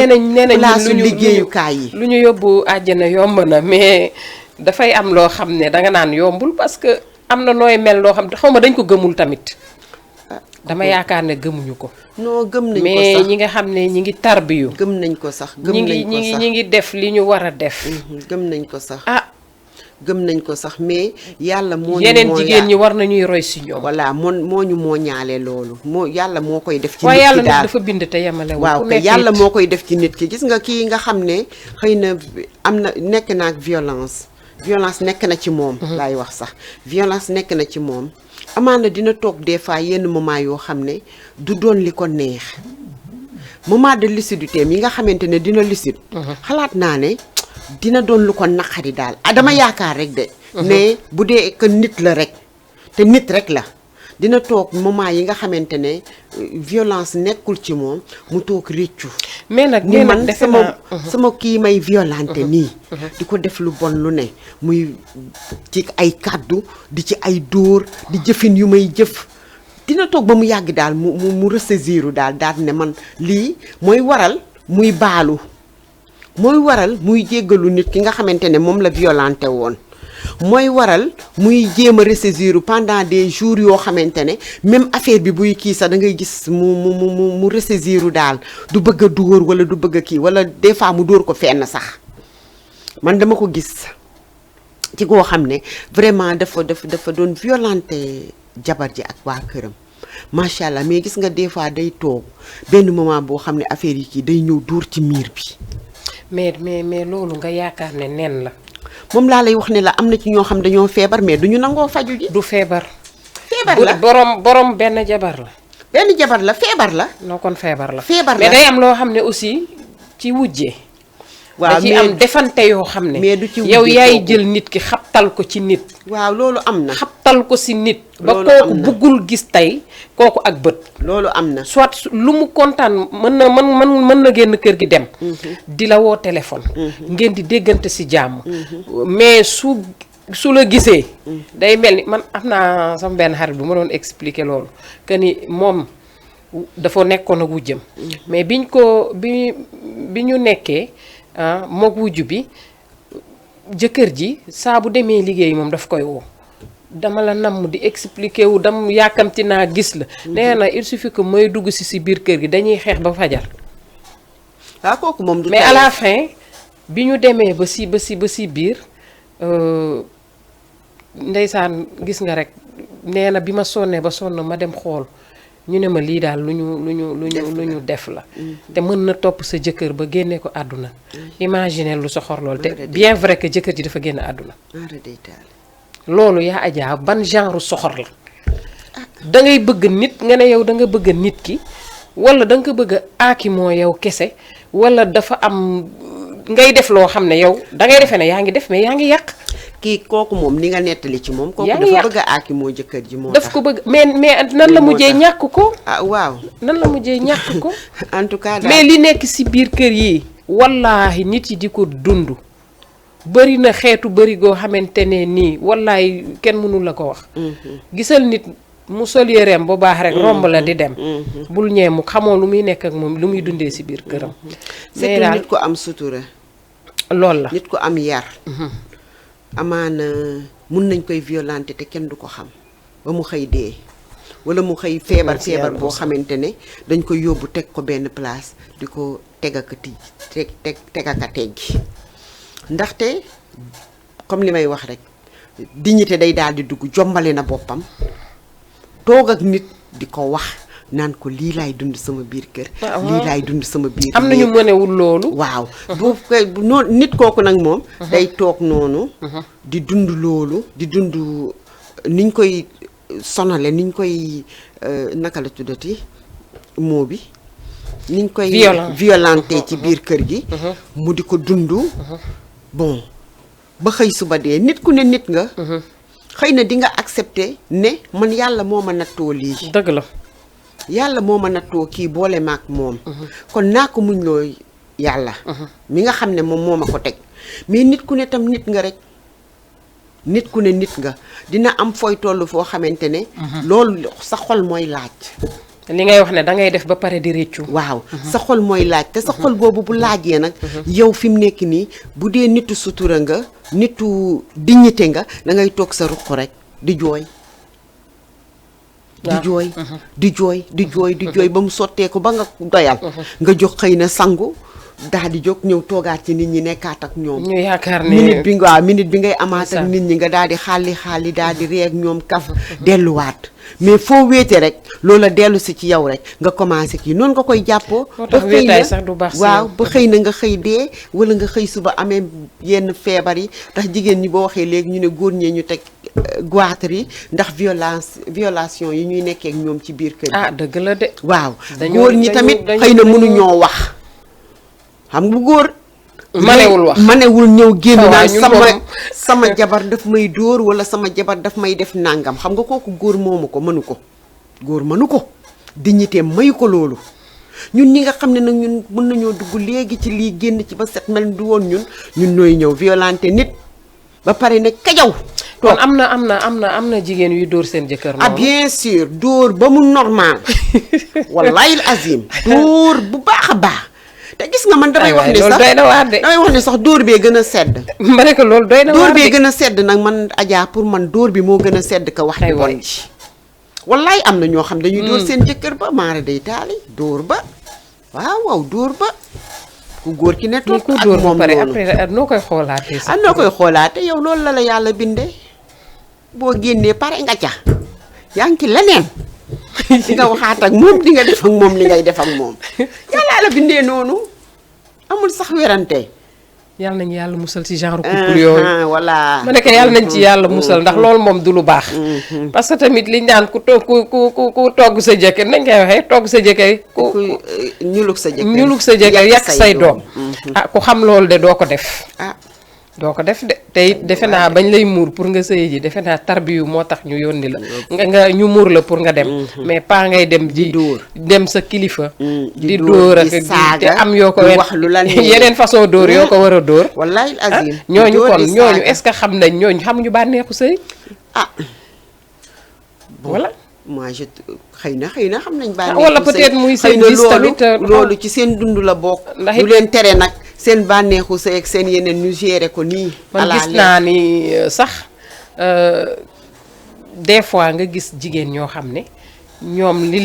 place liggéeyukaay yi lu ñu yóbbu àjjana yomb na mais dafay am loo xam ne danga naan yombul parce que am na nooy mel loo xam ne xaw ma dañ ko gëmul tamit. dama yaakaar ne gëmuñu ko. non gëm nañ ko sax mais ñi nga xam ne ñi ngi tarbiyu. gëm nañ ko sax ñi ngi def li ñu war a def. gëm nañ ko sax. gëm nañ ko sax mais yàlla moo yeneen jigéen ñi war nañuy roy si ñoom. voilà moo ñu moo ñaale loolu yàlla moo koy def ci nit ki waaye yàlla daal nag dafa bind te yemale waaw te yàlla moo koy def ci nit ki gis nga kii nga xam ne xëy na am na nekk na ak violence nekk na ci moom laay wax sax violence nekk na ci moom amaana dina toog des fois yenn moment yoo xam ne du doon li ko neex moment de lucidité yi nga xamante ne dina lucide xalaat naa ne dina doon lu ko naqari daal dama yaakaar rek de mais bu dee que nit la rek te nit rek la dina toog moment yi nga xamante ne violence nekkul ci moom mu toog réccu mais nag ni man sama kii may violenté nii di ko def lu bon lu ne muy ci ay kàddu di ci ay dóor di jëfin yu may jëf dina toog ba mu yàgg daal mu ressaisiru daal ne man lii mooy waral muy baalu mooy waral muy jéggalu nit ki nga xamante ne moom la violenté woon mooy waral muy jéem a ressaisir pendant des jours yoo xamante ne même affaire bi buy kii sax da ngay gis mu ressaisir daal du bëgg a dóor wala du bëgg a kii wala des fois mu dóor ko fenn sax man dama ko gis ci koo xam ne vraiment dafa doon violenté jabar ji ak waa këram macha allah mais gis nga des fois day toog benn moment boo xam ne affaire yi kii day ñëw dóor ci miir bi. mais loolu nga yaakaar ne nen la. moom laa lay wax ne la am na ci ñoo xam dañoo feebar mais duñu nangoo faju ji. du feebar. feebar la borom benn jabar la. benn jabar la feebar la. non kon feebar la. feebar la mais day am loo xam ne aussi ci wujje. waaw da ci am defante yoo xam ne. mais du ci wujje yow yaay jël nit ki xabtal ko ci nit. waaw loolu am na. xabtal ko si nit. ba loolu am kooku na. buggul gis tey kooku ak bët. loolu am na. soit lu mu kontaan mën na génn kër gi dem. di la woo téléphone. ngeen di déggante si jàmm. mais su la gisee. day mel ni man am naa sama benn xarit bu ma doon expliquer loolu que ni moom dafa nekkoon ak wujjam. mais bi ñu nekkee mook wujj bi jëkkër ji saa bu demee liggéey moom daf koy woo. dama la namm di expliquer wu dam yàkkamti naa gis la. nee na il suffit que mooy dugg si biir kër gi dañuy xeex ba fajar. waaw kooku moom du mais à la fin bi ñu demee ba si biir ndeysaan gis nga rek nee na bi ma sonnee ba sonn ma dem xool ñu ne ma lii daal lu ñu def la. te mën na topp sa jëkkër ba génnee ko àdduna. imaginer lu soxor lool te bien vrai que jëkkër ji dafa génn àdduna. loolu yaa Adja ban genre soxor la da ngay bëgg nit nga ne yow da nga bëgg nit ki wala da nga ko bëgg a aakimoo yow kese wala dafa am ngay def loo xam ne yow da ngay defee ne yaa ngi def mais yaa ngi yàq. kii kooku moom ni nga nettali ci moom. yaa kooku ngi dafa bëgg a aakimoo jëkkër ji moo tax. daf ko bëgg mais nan la mujjee ñàkk ko. ah waaw. nan la mujjee ñàkk ko. en tout cas mais li nekk si biir kër yi. wallaahi nit yi di ko dund. bëri na xeetu bëri goo xamante ne nii wallaay kenn mënu la ko wax. gisal nit mu sol yéreem bu baax rek romb la di dem bul ñee mu xamoo lu muy nekk ak moom lu muy dundee si biir këram mais surtout nit ko am sutura loolu la nit ko am yar amaana mun nañ koy violenter te kenn du ko xam ba mu xëy dee wala mu xëy feebar boo xamante ne dañ koy yóbbu teg ko benn place di ko tegakati tegaka teggi ndaxte comme li may wax rek dignité day daal di dugg jombale na boppam toog ak nit di ko wax naan ko lii laay dund sama biir kër lii laay dund sama biir am nañu mënewul loolu waaw bu noonu nit kooku nag moom day toog noonu di dund loolu di dund niñ koy sonale niñ koy naka la tuddati moo bi niñ koy violenté ci biir kër gi mu di ko dund bon ba xëy suba dee nit ku ne nit nga xëy na di nga accepté ne man yàlla moo ma nattoo lii dëgg la yàlla moo ma nattoo kii boole maak moom kon naa ko muñ loo yàlla mi nga xam ne moom moo ma ko teg mais nit ku ne tam nit nga rek nit ku ne nit nga dina am fooy toll foo xamante ne loolu sa xol mooy laaj li ngay wax ne da ngay def ba pare di réccu waaw sa xol mooy laaj te sa xol boobu bu laajee nag yow fi mu nekk nii bu dee nitu sutura nga nitu dignité nga da ngay toog sa ruq rek di jooy di jooy di jooy di jooy di jooy ba mu sotteeku ba nga doyal nga jóg xëy na sangu daal di jóg ñëw toogaat ci nit ñi nekkaat ak ñoom ñu yaakaar ne minute bi ngay amaat ak nit ñi nga daal di xaali daal di ree ak ñoom kaf delluwaat mais foo wéete rek loola dellu si ci yow rek nga commencé kii noonu nga koy jàppoo ba xëy na sax du baax waaw ba xëy na nga xëy dee wala nga xëy suba amee yenn feebar yi ndax jigéen ñi boo waxee léegi ñu ne góor ñee ñu teg goitre yi ndax violation yi ñuy nekkee ak ñoom ci biir kër yi dëgg la de waaw góor ñi tamit xëy na mënuñoo wax xam nga góor manewul ñëw génn naan sama jabar daf may dóor wala sama jabar daf may def nàngam xam nga kooku góor moomu ko mënu ko góor mënu ko dignité mayu ko loolu ñun ñi nga xam ne nag ñun mën nañoo dugg léegi ci lii génn ci ba set mel du woon ñun nooy ñëw violenté nit ba pare ne kajaw kon am na jigéen yuy dóor seen jëkkër noonu bien sûr dóor ba mu normal wallahi azim dóor bu baax a baax te gis nga man damay wax ne sax doy na waar de damay wax ne sax dóor bee gën a sedd ma ne ko loolu doy na waar dóor bee gën a sedd nag man Adja pour man dóor bi moo gën a sedd ka wax di bon ji wallaay am na ñoo xam dañuy dóor seen jëkkër ba maara day taali dóor ba waaw dóor ba ku góor ki ne toog ak moom noonu après noo koy xoolaatee sax noo koy xoolaatee yow loolu la yàlla bindee boo génnee pare nga ca yaa ngi ci leneen di nga waxaat ak moom di nga def ak moom li ngay def ak moom yàlla la bindee noonu amul sax werante yàlla nañu yàlla musal ci genre couple yooyu voilà ma ne ko yàlla nañ ci yàlla musal ndax loolu moom du lu baax parce que tamit liñ naan ku togg sa jëkkër nañ koy waxee togg sa jëkkër ku ñuluk sa jëkkër yàq say doom ku xam loolu de doo ko def doo ko def de te it defe naa bañ lay muur pour nga sëy ji defe naa tarbiyu moo tax ñu yónni la nga ñu muur la pour nga dem mais pas ngay dem di dem sa kilifa di dóor ak te am yoo ko wax lu la yeneen façon dóor yoo ko war a dóor wallahi azim ñooñu est-ce que xam nañ ñooñu xamuñu bànneexu sëy voilà moi je xëy na xam nañ bànneexu sëy wala peut-être muy seen gis tamit loolu ci seen dund la bokk lu leen tere nag seen bànneexu sëy ak seen yeneen ñu géré ko nii man gis naa ni sax des fois nga gis jigéen ñoo xam ne ñoom li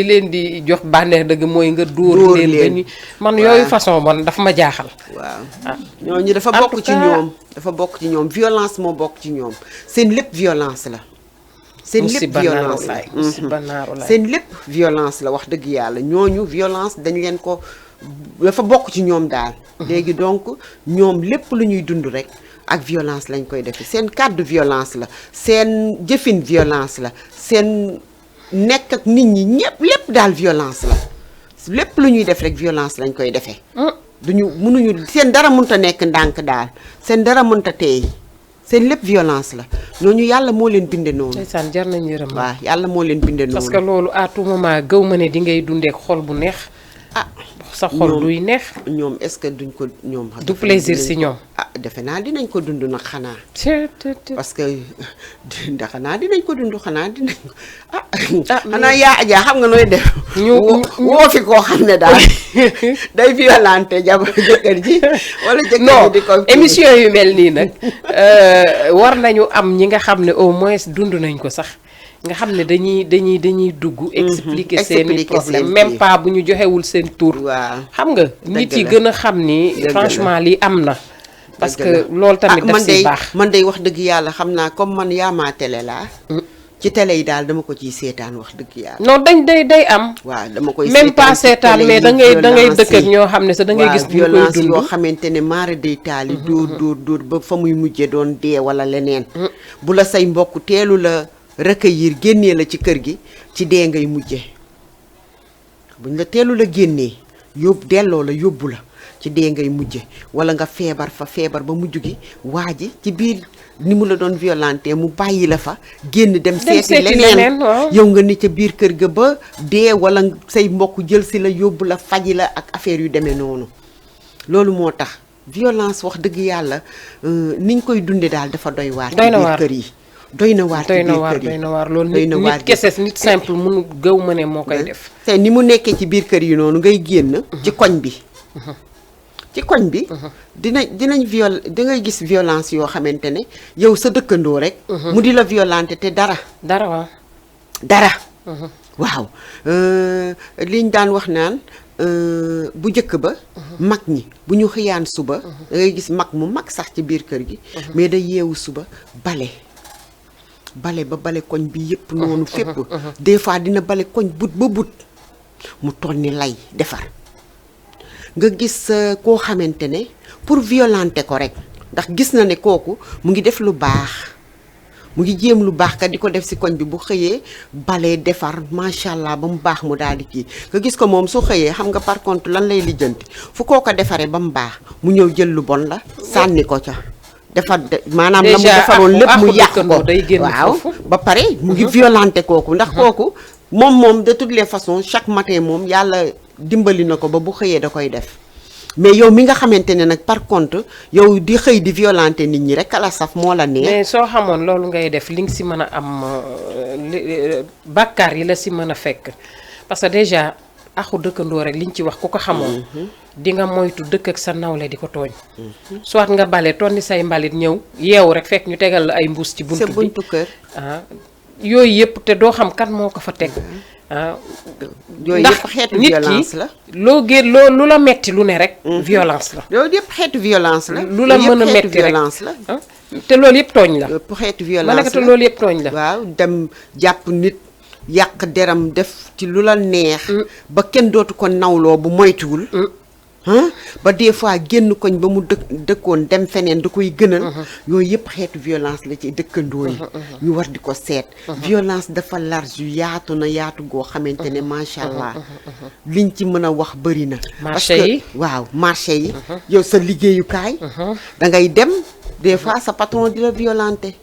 leen di jox bànneex dëgg mooy nga dóor leen man yooyu façon man dafa ma jaaxal waaw ñooñu dafa bokk ci ñoom violence moo bokk ci ñoom seen lépp violence la seen lépp violence la seen lépp violence la wax dëgg yàlla ñooñu violence dañ leen ko dafa bokk ci ñoom daal léegi donc ñoom lépp lu ñuy dund rek ak violence lañ koy defee seen kàddu violence la seen jëfin violence la seen nekk ak nit ñi ñëpp lépp daal violence la lépp lu ñuy def rek violence lañ koy defee mënuñu seen dara mënta nekk ndànk daal seen dara mënta teey seen lépp violence la ñooñu yàlla moo leen binde noonu ndeysaan jar nañ yërëm waaw yàlla moo leen binde noonu parce que loolu à tout moment gëw ma ne di ngay dundeek xol bu neex sa xol duy neex ñoom est-ce que duñ ko ñoom du plaisir si ñoom defe naa dinañ ko dund nag xanaa. parce que xanaa dinañ ko dund xanaa dinañ ko xanaa yaa Adja xam nga nooy def. woo fi koo xam ne daal day violente jëkkër ji wala jëkkër ji di ko. émission yu mel nii nag war nañu am ñi nga xam ne au moins dund nañ ko sax. nga xam ne dañuy dugg. expliquer seeni problème même pas bu ñu joxewul seen tur. waaw xam nga nit yi gën a xam ni. franchement lii am na. parce que loolu tamit daf si baax. man day wax dëgg yàlla xam naa comme man yaamaa télé laa. ci télé yi daal dama ko ciy seetaan wax dëgg yàlla. non day am. waaw dama koy même pas seetaan mais da ngay dëkk ak ñoo xam ne sax da ngay gis. violence yoo xamante ne maara day taali. dóor ba fa muy mujjee doon dee wala leneen. bu la say mbokk teelu la. recueillir génnee la ci kër gi ci dee ngay mujje buñ la teelu la génnee delloo la yóbbu la ci dee ngay mujje wala nga feebar ba mujj gi waa ji ci biir ni mu la doon violenté mu bàyyi la fa génn dem seeti leneen yow nga ni ca biir kër ga ba dee wala say mbokk jël si la yóbbu la faji la ak affaire yu demee noonu loolu moo tax violence wax dëgg yàlla niñ koy dunde daal dafa doy waar ci biir kër yi doy na waar ci biir kër yi doy na waar loolu nit kese nit simple mënu gëw ma ne moo koy def. te ni mu nekkee ci biir kër yi noonu ngay génn. ci koñ bi. ci koñ bi. dinañ dangay gis violence yoo xamante ne yow sa dëkkandoo rek. mu di la violenter te dara. waaw. dara. waaw liñ daan wax naan bu njëkk ba. mag ñi bu ñu xëyaan suba. da ngay gis mag mu mag sax ci biir kër gi. mais day yeewu suba bale ba bale koñ bi yëpp noonu fépp des fois dina bale koñ but ba but mu toll ni lay defar nga gis koo xamante ne pour violenter ko rek ndax gis na ne kooku mu ngi def lu baax mu ngi jéem lu baax ka di ko def si koñ bi bu xëyee bale defar macha allah ba mu baax mu daal di kii nga gis ko moom su xëyee xam nga par contre lan lay lijjanti fu koo ko defaree ba mu baax mu ñëw jël lu bon la sànni ko ca maanaam la mu defaroon lépp mu yàq ko waaw ba pare mu ngi violenté kooku ndax kooku moom de toutes les façons chaque matin moom yàlla dimbali na ko ba bu xëyee da koy def mais yow mi nga xamante ne nag par contre yow di xëy di violenté nit ñi rek ala saf moo la neex. mais soo xamoon loolu ngay def li nga si mën a am bàkkaar yi la si mën a fekk parce que déjà axu dëkkandoo rek liñ ci wax ku ko xamoon. di nga moytu dëkk ak sa nawle di ko tooñ. soit nga bale tonni say mbalit ñëw yeewu rek fekk ñu tegal la ay mbuus ci buntu bi sa buntu kër. yooyu yëpp te doo xam kan moo ko fa teg. yooyu yëpp xeetu violence la loo lu la metti lu ne rek. violence la. loolu yëpp xeetu violence la. lu la mën a metti rek la. te loolu yëpp tooñ la. yëpp xeetu violence la ma ne te loolu yëpp tooñ la. waaw dem jàpp nit. yàq deram def ci lu la neex. ba kenn dootu ko nawloo bu moytuwul. ba des fois génn koñ ba mu dëkkoon dem feneen da koy gënal. yooyu yëpp xeetu violence la ci dëkkandoo yi. ñu war di ko seet. violence dafa large yu yaatu na yaatu goo xamante ne macha allah. liñ ci mën a wax bëri na. marché yi waaw marché yi. yow sa liggéeyukaay. da ngay dem des fois sa patron di la violenter.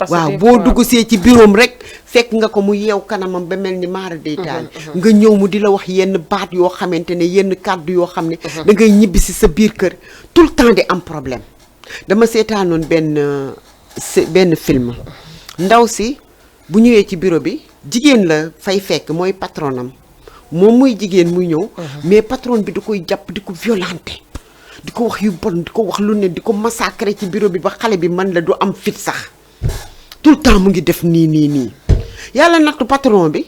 waaw boo dugg see ci biroom rek fekk nga ko mu yeew kanamam ba mel ni maara day taal nga ñëw mu di la wax yenn baat yoo xamante ne yenn kàddu yoo xam ne da ngay ñibbi si sa biir kër tout le temps di am problème. dama seetaanoon benn film ndaw si bu ñëwee ci bureau bi jigéen la fay fekk mooy patronam moom muy jigéen muy ñëw mais patron bi da koy jàpp di ko violenter di ko wax yu bon di ko wax lu ne di ko massacrer ci bureau bi ba xale bi man la du am fit sax tout le temps mu ngi def nii yàlla nattu patron bi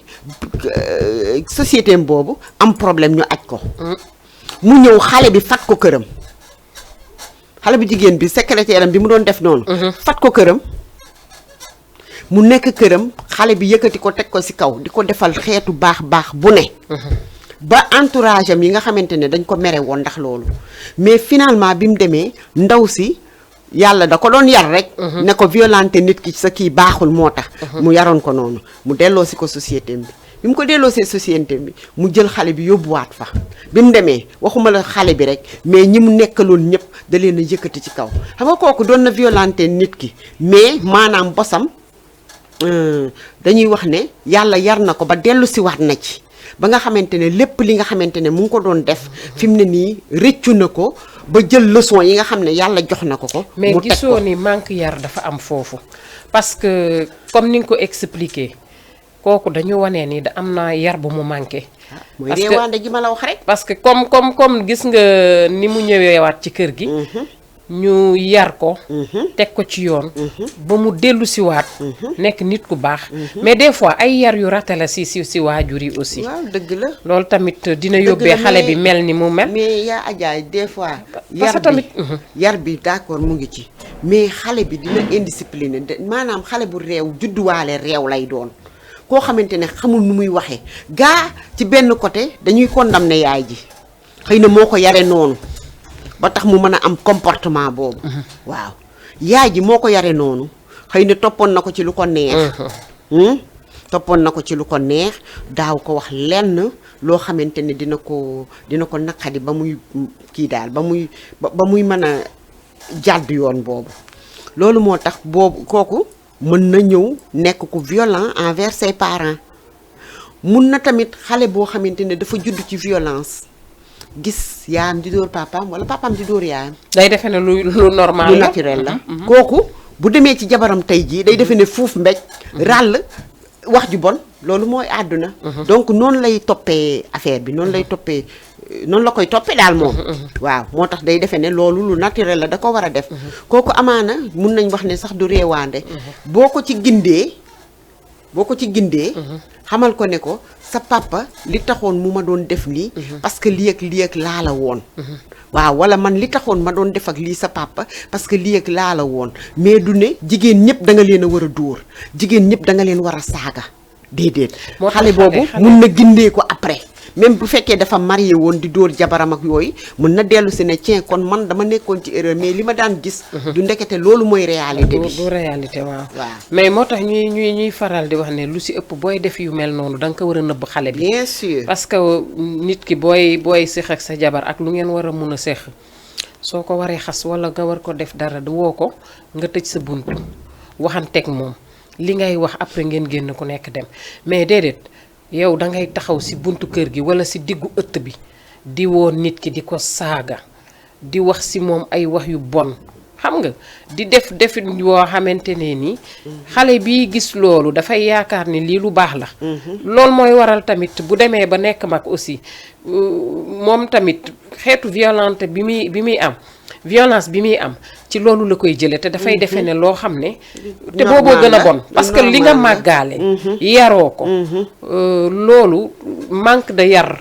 société boobu am problème ñu aj ko mu ñëw xale bi fat ko këram xale bi jigéen bi secrétaire am bi mu doon def noonu fat ko këram mu nekk këram xale bi yëkkati ko teg ko ci kaw di ko defal xeetu baax bu ne ba entourage am yi nga xamante ne dañ ko mere woon ndax loolu mais finalement bi mu demee ndaw si yàlla da ko doon yar rek ne ko violenté nit ki sa kii baaxul moo tax mu yaroon ko noonu mu delloo si ko société bi mu ko delloo see société bi mu jël xale bi yóbbuwaat fa bi mu demee waxuma la xale bi rek mais ñi mu nekkaloon ñëpp da leen a yëkkati ci kaw xam nga kooku doon na violenté nit ki mais maanaam bosam dañuy wax ne yàlla yar na ko ba dellu si waat na ci ba nga xamante ne lépp li nga xamante ne mu ngi ko doon def fi mu ne nii rëccu na ko ba jël leçon yi nga xam ne yàlla jox na ko ko. mais mu teg gisoo ko ni manque yar dafa am foofu parce que comme ni nga ko expliqué kooku dañu wane ni da am na yar bu mu manqué. mooy parce que réewaande gi ma la wax rek. parce que comme gis nga ni mu ñëweewaat ci kër gi. ñu yar ko. teg ko ci yoon. ba mu dellu si waat. nekk nit ku baax. mais des fois ay yar yu rate la si waajur yi aussi. waaw dëgg la. loolu tamit dina dëgg yóbbee la, xale bi mais- mel ni mu mel. mais yaa ajaay des fois. parce que tamit yar bi d'accord mu ngi ci. mais xale bi dina indiscipliné maanaam xale bu réew judduwaale réew lay doon. koo xamante ne xamul nu muy waxee gaa ci benn côté dañuy condamné yaay ji xëy na moo ko yare noonu ba tax mu mën a am comportement boobu. waaw yaay ji moo ko yare noonu xëy na toppoon na ko ci lu ko neex. toppoon na ko ci lu ko neex daaw ko wax lenn loo xamante ne dina ko naqadi ba muy kii daal ba muy mën a jàdd yoon boobu loolu moo tax boobu kooku mën na ñëw nekk ku violent envers ses parents mun na tamit xale boo xamante ne dafa judd ci violence gis yaayam di dóor papaam wala papaam di dóor yaayam. day defe ne lu normal lu la naturel la. kooku bu demee ci jabaram tey jii day defe ne fuuf mbéj ràll wax ju bon loolu mooy àdduna. donc noonu lay toppee affaire bi noonu lay toppee noonu la koy toppee daal moom. waaw moo tax day defe ne loolu lu naturel la da ko war a def. kooku amaana mun nañ wax ne sax du réewaande. boo ko ci gindee xamal ko ne ko sa papa li taxoon mu ma doon def lii. parce que lii ak laa la woon. waaw wala man li taxoon ma doon def ak lii sa papa parce que lii ak laa la woon mais du ne jigéen ñëpp da nga leen a war a dóor jigéen ñëpp da nga leen war a saaga déedéet. moo tax xale boobu xale- mun na gindee ko après même bu fekkee dafa marié woon di dóor jabaram ak yooyu mun na dellu si ne tiens kon man dama nekkoon ci erreur mais li ma daan gis. du ndekete loolu mooy réalité bi. du réalité waaw. waaw mais moo tax ñuy faral di wax ne lu si ëpp booy def yu mel noonu da nga ko war a nëbb xale bi. bien sûr. parce que nit ki booy séq ak sa jabar ak lu ngeen war a mun a séq soo ko waree xas wala nga war ko def dara du woo ko nga tëj sa bunt waxanteeg moom li ngay wax après ngeen génn ku nekk dem mais déedéet yow da ngay taxaw si buntu kër gi wala si diggu ëtt bi di woo nit ki di ko saaga di wax si moom ay wax yu bon xam nga di def defit yoo xamante ne ni xale bi gis loolu dafay yaakaar ni lii lu baax la. loolu mooy waral tamit bu demee ba nekk mag aussi moom tamit xeetu violence bi muy am violence bi muy am ci loolu la koy jëlee te dafay defe ne loo xam ne. te booboo gën a bon parce que li nga màggaale. yaroo ko. loolu manque de yar.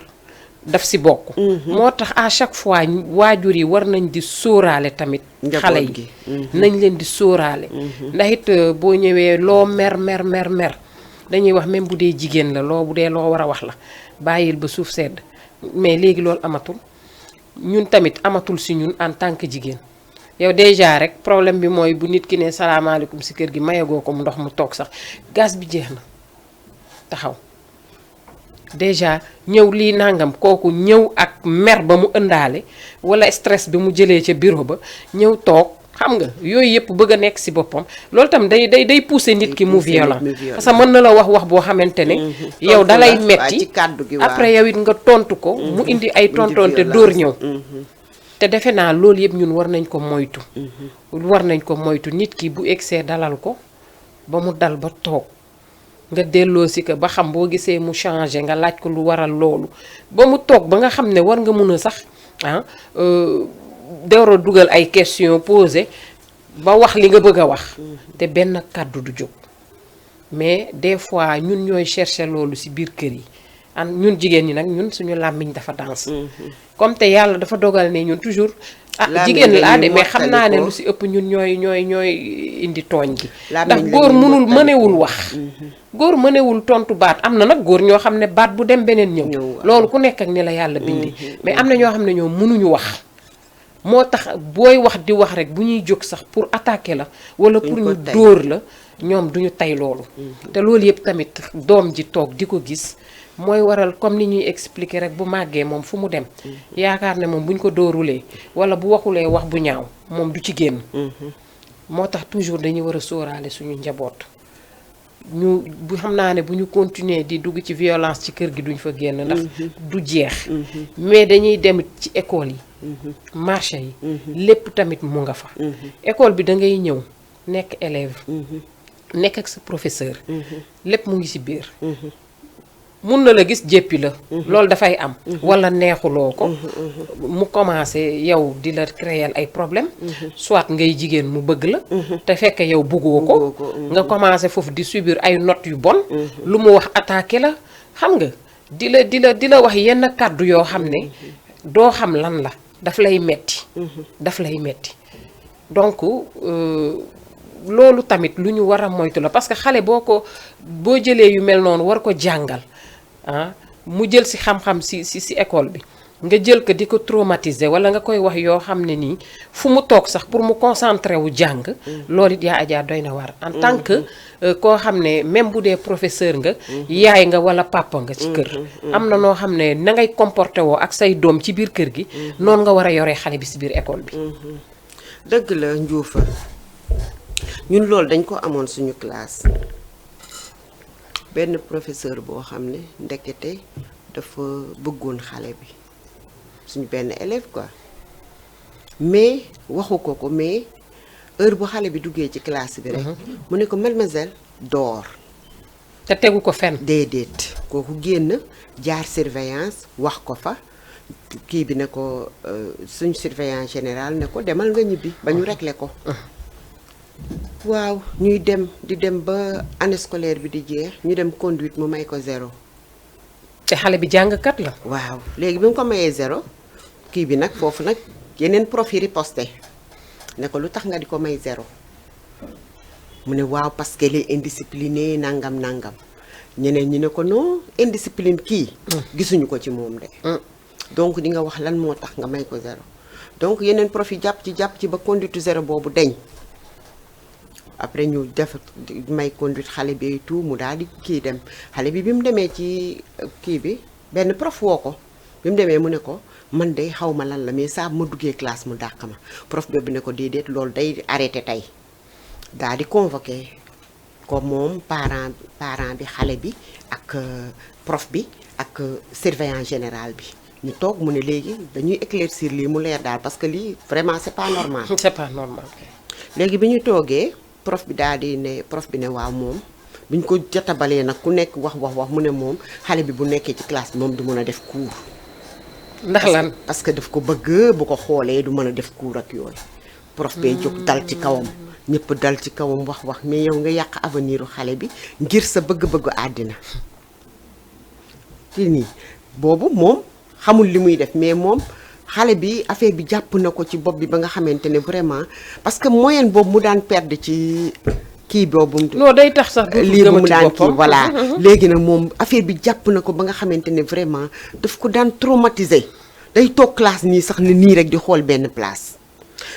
daf si bokk. moo tax à chaque fois waajur yi war nañ di sóoraale tamit. xale yi nañ leen di sóoraale. ndax it boo ñëwee loo mer dañuy wax même bu dee jigéen la bu dee loo war a wax la bàyyil ba suuf sedd mais léegi loolu amatul ñun tamit amatul si ñun en tant que jigéen. yow déjà rek problème bi mooy bu nit ki ne salaamaaleykum si kër gi mayagoo ko mu ndox mu toog sax gaz bi jeex na taxaw. déjà ñëw lii nangam kooku ñëw ak mer ba mu ëndaale wala stress bi mu jëlee ca bureau ba ñëw toog xam nga yooyu yëpp bëgg a nekk si boppam loolu tam day pousser nit ki mu violent parce que mën na la wax boo xamante ne yow dalay metti après yow it nga tontu ko mu indi ay tontonte dóor ñëw te defe naa loolu yëpp ñun war nañ ko moytu nit ki bu egsee dalal ko ba mu dal ba toog nga delloo si ko ba xam boo gisee mu changé nga laaj ko lu waral loolu ba mu toog ba nga xam ne war nga mun a sax door a dugal ay question posé ba wax li nga bëgg a wax te benn kàddu du jóg mais des fois ñun ñooy chercher loolu si biir kër yi ñun jigéen ñi nag ñun suñu làmmiñ dafa danse comme te yàlla dafa dogal ne ñun toujours jigéen laa de mais xam naa ne lu si ëpp ñun ñooy indi tooñ gi ndax góor mënewul wax góor mënewul tontu baat am na nag góor ñoo xam ne baat bu dem beneen ñëw loolu ku nekk ak ni la yàlla bindi mais am na ñoo xam ne ñoom mënuñu wax moo tax booy wax di wax rek bu ñuy jóg sax pour attaquer la wala pour ñu dóor la ñoom duñu tey loolu te loolu yëpp tamit doom ji toog di ko gis mooy waral comme ni ñuy expliquer rek bu màggee moom fu mu dem yaakaar ne moom buñ ko dóorulee wala bu waxulee wax bu ñaaw moom du ci génn moo tax toujours dañuy war a sóoraale suñu njaboot ñu bu xam naa ne bu ñu continuer di dugg ci violence ci kër gi duñ fa génn ndax du jeex mais dañuy dem ci école yi marché yi lépp tamit mu nga fa école bi da ngay ñëw nekk élève nekk ak sa professeur lépp mu ngi ci biir mun na la gis jéppi la loolu dafay am walla neexuloo ko mu commencé yow di la créer ay problème soit ngay jigéen mu bëgg la te fekk yow bëggoo ko nga commencé foofu di subir ay notes yu bon lu mu wax attaqué la xam nga di la wax yenn kàddu yoo xam ne doo xam lan la daf lay metti donc loolu tamit lu ñu war a moytu la parce que xale boo jëlee yu mel noonu war ko jàngal mu jël ci xam-xam ci école bi nga jël ko di ko traumatiser walla nga koy wax yoo xam ne nii fu mu toog sax pour mu concentrer wu jàng loolu it yaa Adja doy na war en tant que koo xam ne même bu dee professeur nga yaay nga walla papa nga ci kër am na noo xam ne na ngay comporté woo ak say doom ci biir kër gi noonu nga war a yoree xale bi ci biir école bi dëgg la Ndioufa ñun loolu dañ ko amoon suñu classe benn professeur boo xam ne ndekete dafa bëggoon xale bi suñu benn élève quoi mais waxu ko mais heure bu xale bi duggee ci classe bi rek mu ne ko mademoiselle dors te tegu ko fenn déedéet kooku génn jaar surveillance wax ko fa kii bi ne ko suñu surveillant général ne ko demal nga ñibbi ba ñu réglé ko waaw ñuy dem di dem ba année scolaire bi di jeex ñu dem conduite mu may ko 0 te xale bi jàngkat la waaw léegi bi mu ko mayee 0 kii bi nag foofu nag yeneen prof yi riposté ne ko lu tax nga di ko may 0 mu ne waaw parce que les indiscipliné nangam ñeneen ñi ne ko non indiscipline kii gisuñu ko ci moom de donc di nga wax lan moo tax nga may ko 0 donc yeneen prof yi jàpp ci ba conduite 0 boobu deñ après ñu def may conduite xale bi et tout mu daal di kii dem xale bi mu demee ci kii bi benn prof woo ko bi mu demee mu ne ko man de xaw ma lan la mais saa ma duggee classe mu dàq ma prof bi ne ko déedéet loolu day arrêté tey daal di convoqué ko moom parent bi xale bi ak prof bi ak surveillant général bi ñu toog mu ne léegi dañuy éclaircir lii mu leer daal parce que lii vraiment c'est pas normal. c'est pas normal. léegi bi ñu toogee prof bi daal di ne prof bi ne waaw moom bi ñu ko jotabalee nag ku nekk wax mu ne moom xale bi bu nekkee ci classe bi moom du mën a def cours. ndax lan parce que daf ko bëgg bu ko xoolee du mën a def cours ak yooyu. prof bee jóg dal ci kawam ñëpp dal ci kawam wax mais yow nga yàq avenir u xale bi ngir sa bëgg-bëggu àddina. ci nii boobu moom xamul li muy def mais moom xale bi affaire bi jàpp na ko ci bopp bi ba nga xamante ne vraiment parce que moyenne boobu mu daan perdre ci kii boobu. non day tax sax lii bu mu daan kii voilà. léegi nag moom affaire bi jàpp na ko ba nga xamante ne vraiment daf ko daan traumatiser day toog classe nii sax ne nii rek di xool benn place.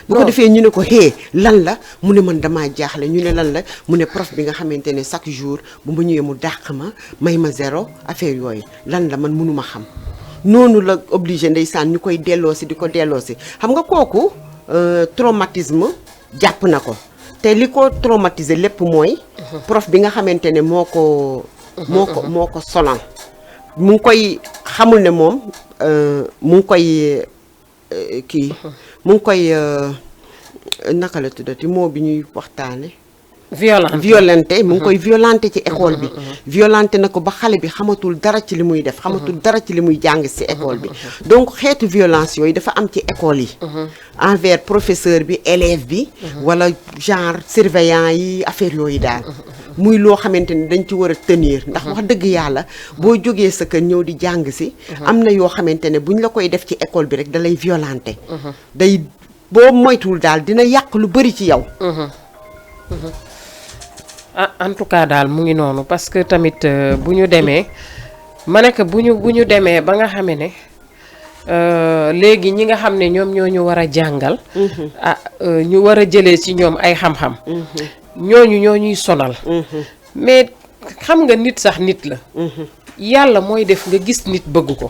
bu ko defee ñu ne ko hé lan la mu ne man damaa jaaxle ñu ne lan la mu ne prof bi nga xamante ne chaque jour bu ma ñëwee mu dàq ma may ma 0 affaire yooyu lan la man mënuma xam. noonu la obligé ndeysaan ñu koy delloosi di ko delloosi xam nga kooku traumatisme jàpp na ko te li ko traumatiser lépp mooy prof bi nga xamante ne moo ko sonal mu ngi koy xamul ne moom mu ngi koy kii mu ngi koy naka la tuddati moo bi ñuy waxtaane violenté mu ngi koy violenté ci école bi violenté na ko ba xale bi xamatul dara ci li muy def xamatul dara ci li muy jàng ci école bi donc xeetu violence yooyu dafa am ci école yi envers professeur bi élève bi wala genre surveillant yi affaire yooyu daal muy loo xamante ni dañ ci war a tenir ndax wax dëgg yàlla boo jógee sa kër ñëw di jàng ci am na yoo xamante ne buñ la koy def ci école bi rek da lay violenté day boo moytuwul daal dina yàq lu bari ci yow en tout cas daal mu ngi noonu parce que tamit bu ñu demee ma ne que bu ñu demee ba nga xamee ne léegi ñi nga xam ne ñoom ñoo ñu war a jàngal ñu war a jëlee ci ñoom ay xam-xam ñooñu ñoo ñuy sonal mais xam nga nit sax nit la yàlla mooy def nga gis nit bëgg ko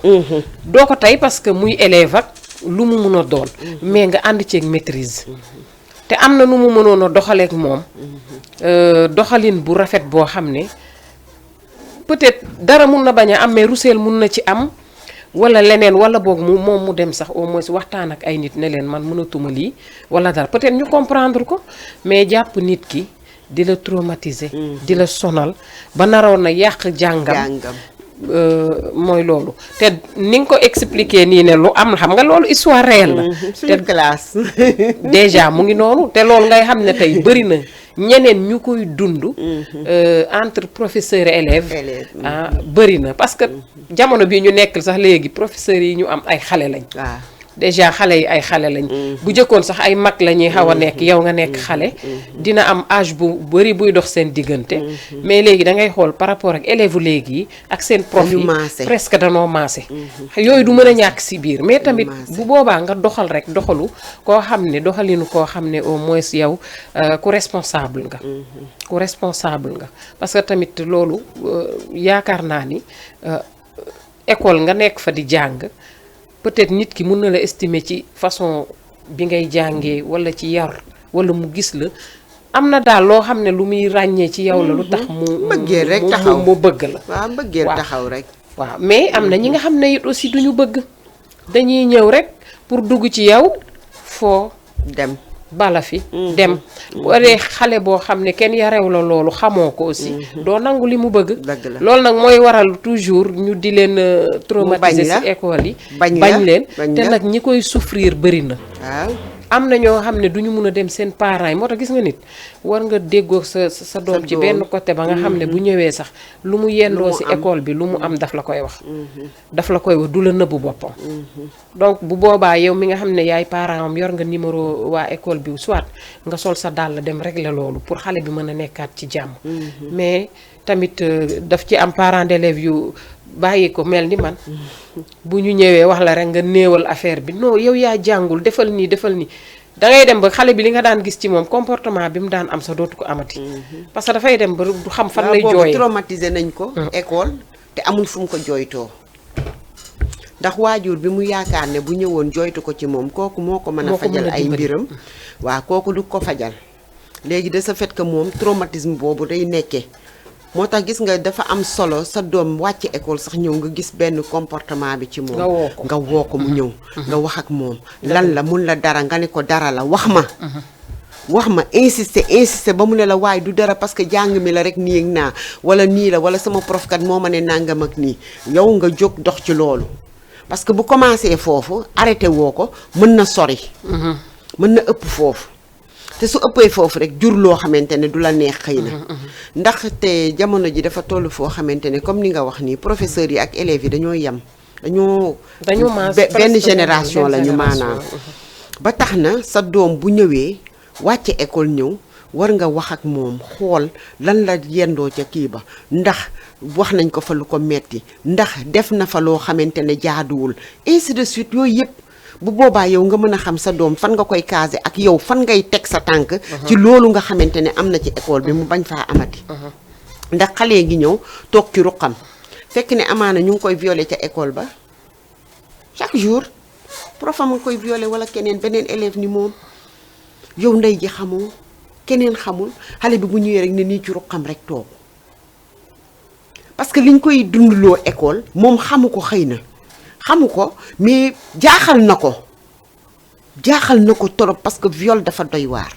doo ko tey parce que muy élève ak lu mu mun a doon mais nga ànd ceeg maîtrise te am na nu mu mënoon a doxaleek moom doxalin bu rafet boo xam ne peut-être dara mun na bañ a am mais ruseel mun na ci am wala leneen wala boog moom mu dem sax au moins waxtaan ak ay nit ne leen man mënatuma lii wala dara peut-être ñu comprendre ko mais jàpp nit ki di la traumatiser. di la sonal ba naroon na yàq jàngam. mooy loolu te ni nga ko expliquer nii ne lu am xam nga loolu histoire réelle la. te classe. déjà mu ngi noonu te loolu ngay xam ne tey bëri na ñeneen ñu koy dund. entre professeur et élève. bëri na parce que jamono bii ñu nekk sax léegi professeurs yi ñu am ay xale lañ. déjà xale yi ay xale lañ. bu jëkkoon sax ay mag la ñuy xaw a nekk yow nga nekk xale. dina am âge bu bëri buy dox seen diggante. mais léegi da ngay xool par rapport ak élèves léegi yi ak seen prof yi presque danoo maase. yooyu du mën a ñàkk si biir mais tamit bu boobaa nga doxal rek doxalu koo xam ne doxalinu koo xam ne au moins yow ku responsable nga. ku responsable nga parce que tamit loolu yaakaar naa ni école nga nekk fa di jàng. peut-être nit ki mën na la estimer ci façon bi ngay jàngee walla ci yar walla mu gis la am na daal loo xam ne lu muy ràññee ci yow la lu tax mu bëggee rek taxaw mu bëgg la. waaw bëggee taxaw rek. waaw mais am na ñi nga xam ne it aussi duñu bëgg dañuy ñëw rek pour dugg ci yow foo dem. bala fi dem bu dee xale boo xam ne kenn yarew la loolu xamoo ko aussi doo nangu li mu bëgg loolu nag mooy waral toujours ñu di leen traumatiser ci école yi bañ leen te nag ñi koy souffrir bëri na waaw am na ñoo xam ne du ñu mun a dem seen parents yi moo tax gis nga nit war nga déggoo sa doom ci benn côté ba nga xam ne bu ñëwee sax lu mu yendoo ci école bi lu mu am daf la koy wax daf la koy wax du la nëbbu boppam donc bu boobaa yow mi nga xam ne yaay parent am yor nga numéro waa école bi soit nga sol sa dàll dem régler loolu pour xale bi mën a nekkaat ci jàmm mais tamit daf ci am parents d'élèves yu bàyyi ko mel ni man bu ñu ñëwee wax la rek nga néewal affaire bi non yow yaa jàngul defal nii da ngay dem ba xale bi li nga daan gis ci moom comportement bi mu daan am sa dootu ko amati. parce que dafay dem ba du xam fan lay jooyee traumatisé nañ ko école te amul fu mu ko jooytoo ndax waajur bi mu yaakaar ne bu ñëwoon jooytu ko ci moom kooku moo ko mën a fajal ay mbiram waaw kooku du ko fajal léegi de ce fait que moom traumatisme boobu day nekkee moo tax gis nga dafa am solo sa doom wàcc école sax ñëw nga gis benn comportement bi ci moom nga woo ko mu ñëw nga wax ak moom lan la mun la dara nga ne ko dara la wax ma insister ba mu ne la waaye du dara parce que jàng mi la rek nii ak naa wala nii la wala sama prof kat moo ma ne nangam ak nii yow nga jóg dox ci loolu parce que bu commencé foofu arrêté woo ko mën na sori mën na ëpp foofu te su ëppee foofu rek jur loo xamante ne du la neex xëy na ndaxte jamono ji dafa toll foo xamante ne comme ni nga wax nii professeurs yi ak élèves yi dañoo yem dañoo benn génération la ñu maanaam ba tax na sa doom bu ñëwee wàcce école ñëw war nga wax ak moom xool lan la yendoo ca kii ba ndax wax nañ ko fa lu ko metti ndax def na fa loo xamante ne jaaduwul ainsi de suite yooyu yëpp bu boobaa yow nga mën a xam sa doom fan nga koy caser ak yow fan ngay teg sa tànk ci loolu nga xamante ne am na ci école bi mu bañ faa amati ndax xale ngi ñëw toog ci ruqam fekk ne amaana ñu ngi koy violer ca école ba chaque jour profam nga koy violer wala keneen beneen élève ni moom yow ndey ji xamoo keneen xamul xale bi bu ñëwee rek ne nii ci ruqam rek toog parce que liñ koy dundloo école moom xamu ko xëy na xamu ko mais jaaxal na ko torop parce que viol dafa doy waar.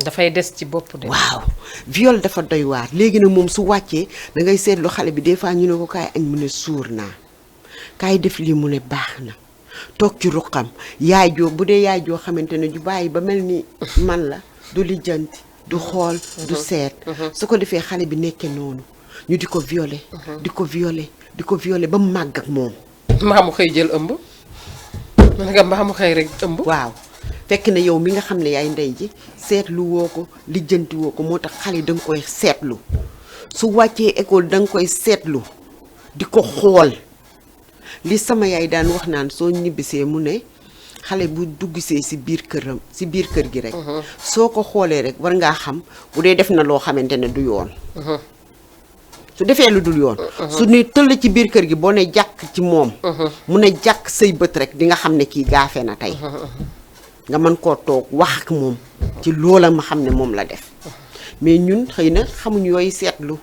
dafay des ci bopp de. waaw viol dafa doy waar léegi nag moom su wàccee da ngay seetlu xale bi des fois ñu ne ko kaay añ mu ne suur naa kaay def lii mu ne baax na toog ci ruqam yaay joo bu dee yaay joo xamante ne ju bàyyi ba mel ni man la du lijjanti du xool du seet. su ko defee xale bi nekkee noonu ñu di ko violer. di ko violer ba mu màgg ak moom. mbaamu xëy jël ëmb man nga mbaamu xëy rek ëmb waaw fekk na yow mi nga xam ne yaay ndey ji seetlu woo ko lijjanti woo ko moo tax xale da nga koy seetlu su wàccee école da nga koy seetlu di ko xool li sama yaay daan wax naan soo ñibbisee mu ne xale bu duggsee si biir kër gi rek soo ko xoolee rek war ngaa xam bu dee def na loo xamante ne du yoon su defee lu dul yoon su ne tëll ci biir kër gi boo ne jàkk ci moom mu ne jàkk say bët rek di nga xam ne kii gaafe na tey nga mën koo toog wax ak moom ci loola ma xam ne moom la def mais ñun xëy na xamuñ yooyu seetlu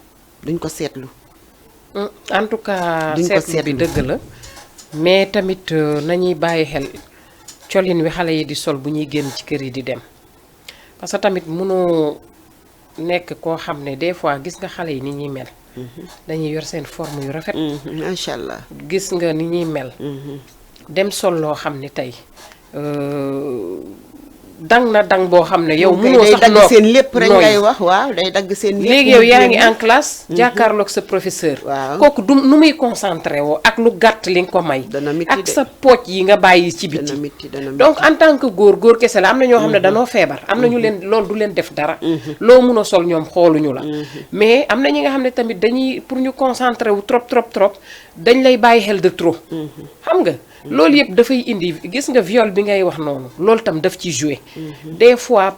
duñ ko seetlu. en tout cas duñ ko seetlu bi seetlu. dëgg la mais tamit nañuy bàyyi xel colin wi xale yi di sol bu ñuy génn ci kër yi di dem parce que tamit mënoo nekk koo xam ne des fois gis nga xale yi ni ñuy mel. dañuy yor seen forme yu rafet. macha allah. gis nga ni ñuy mel. dem sol loo xam ne tey dang na dang boo xam ne yow mënoo sax day dagg noog seen lépp rek nooy. ngay wax waaw day dagg seen lépp. léegi yow yaa ngi en classe. jàkkaarloog sa professeur. waaw kooku du nu muy concentré woo ak lu gàtt li nga ko may. dana miti ak de. sa pooj yi nga bàyyi ci biti. dana miti dana miti. donc en tant que góor kese la am na ñoo xam ne danoo feebar am na ñu leen loolu du leen def dara. loo mun a sol ñoom xooluñu la. mais am na ñi nga xam ne tamit dañuy pour ñu concentré wu trop dañ lay bàyyi xel de trop. xam nga. loolu yëpp dafay indi gis nga viol bi ngay wax noonu loolu tam daf ci jouer. des fois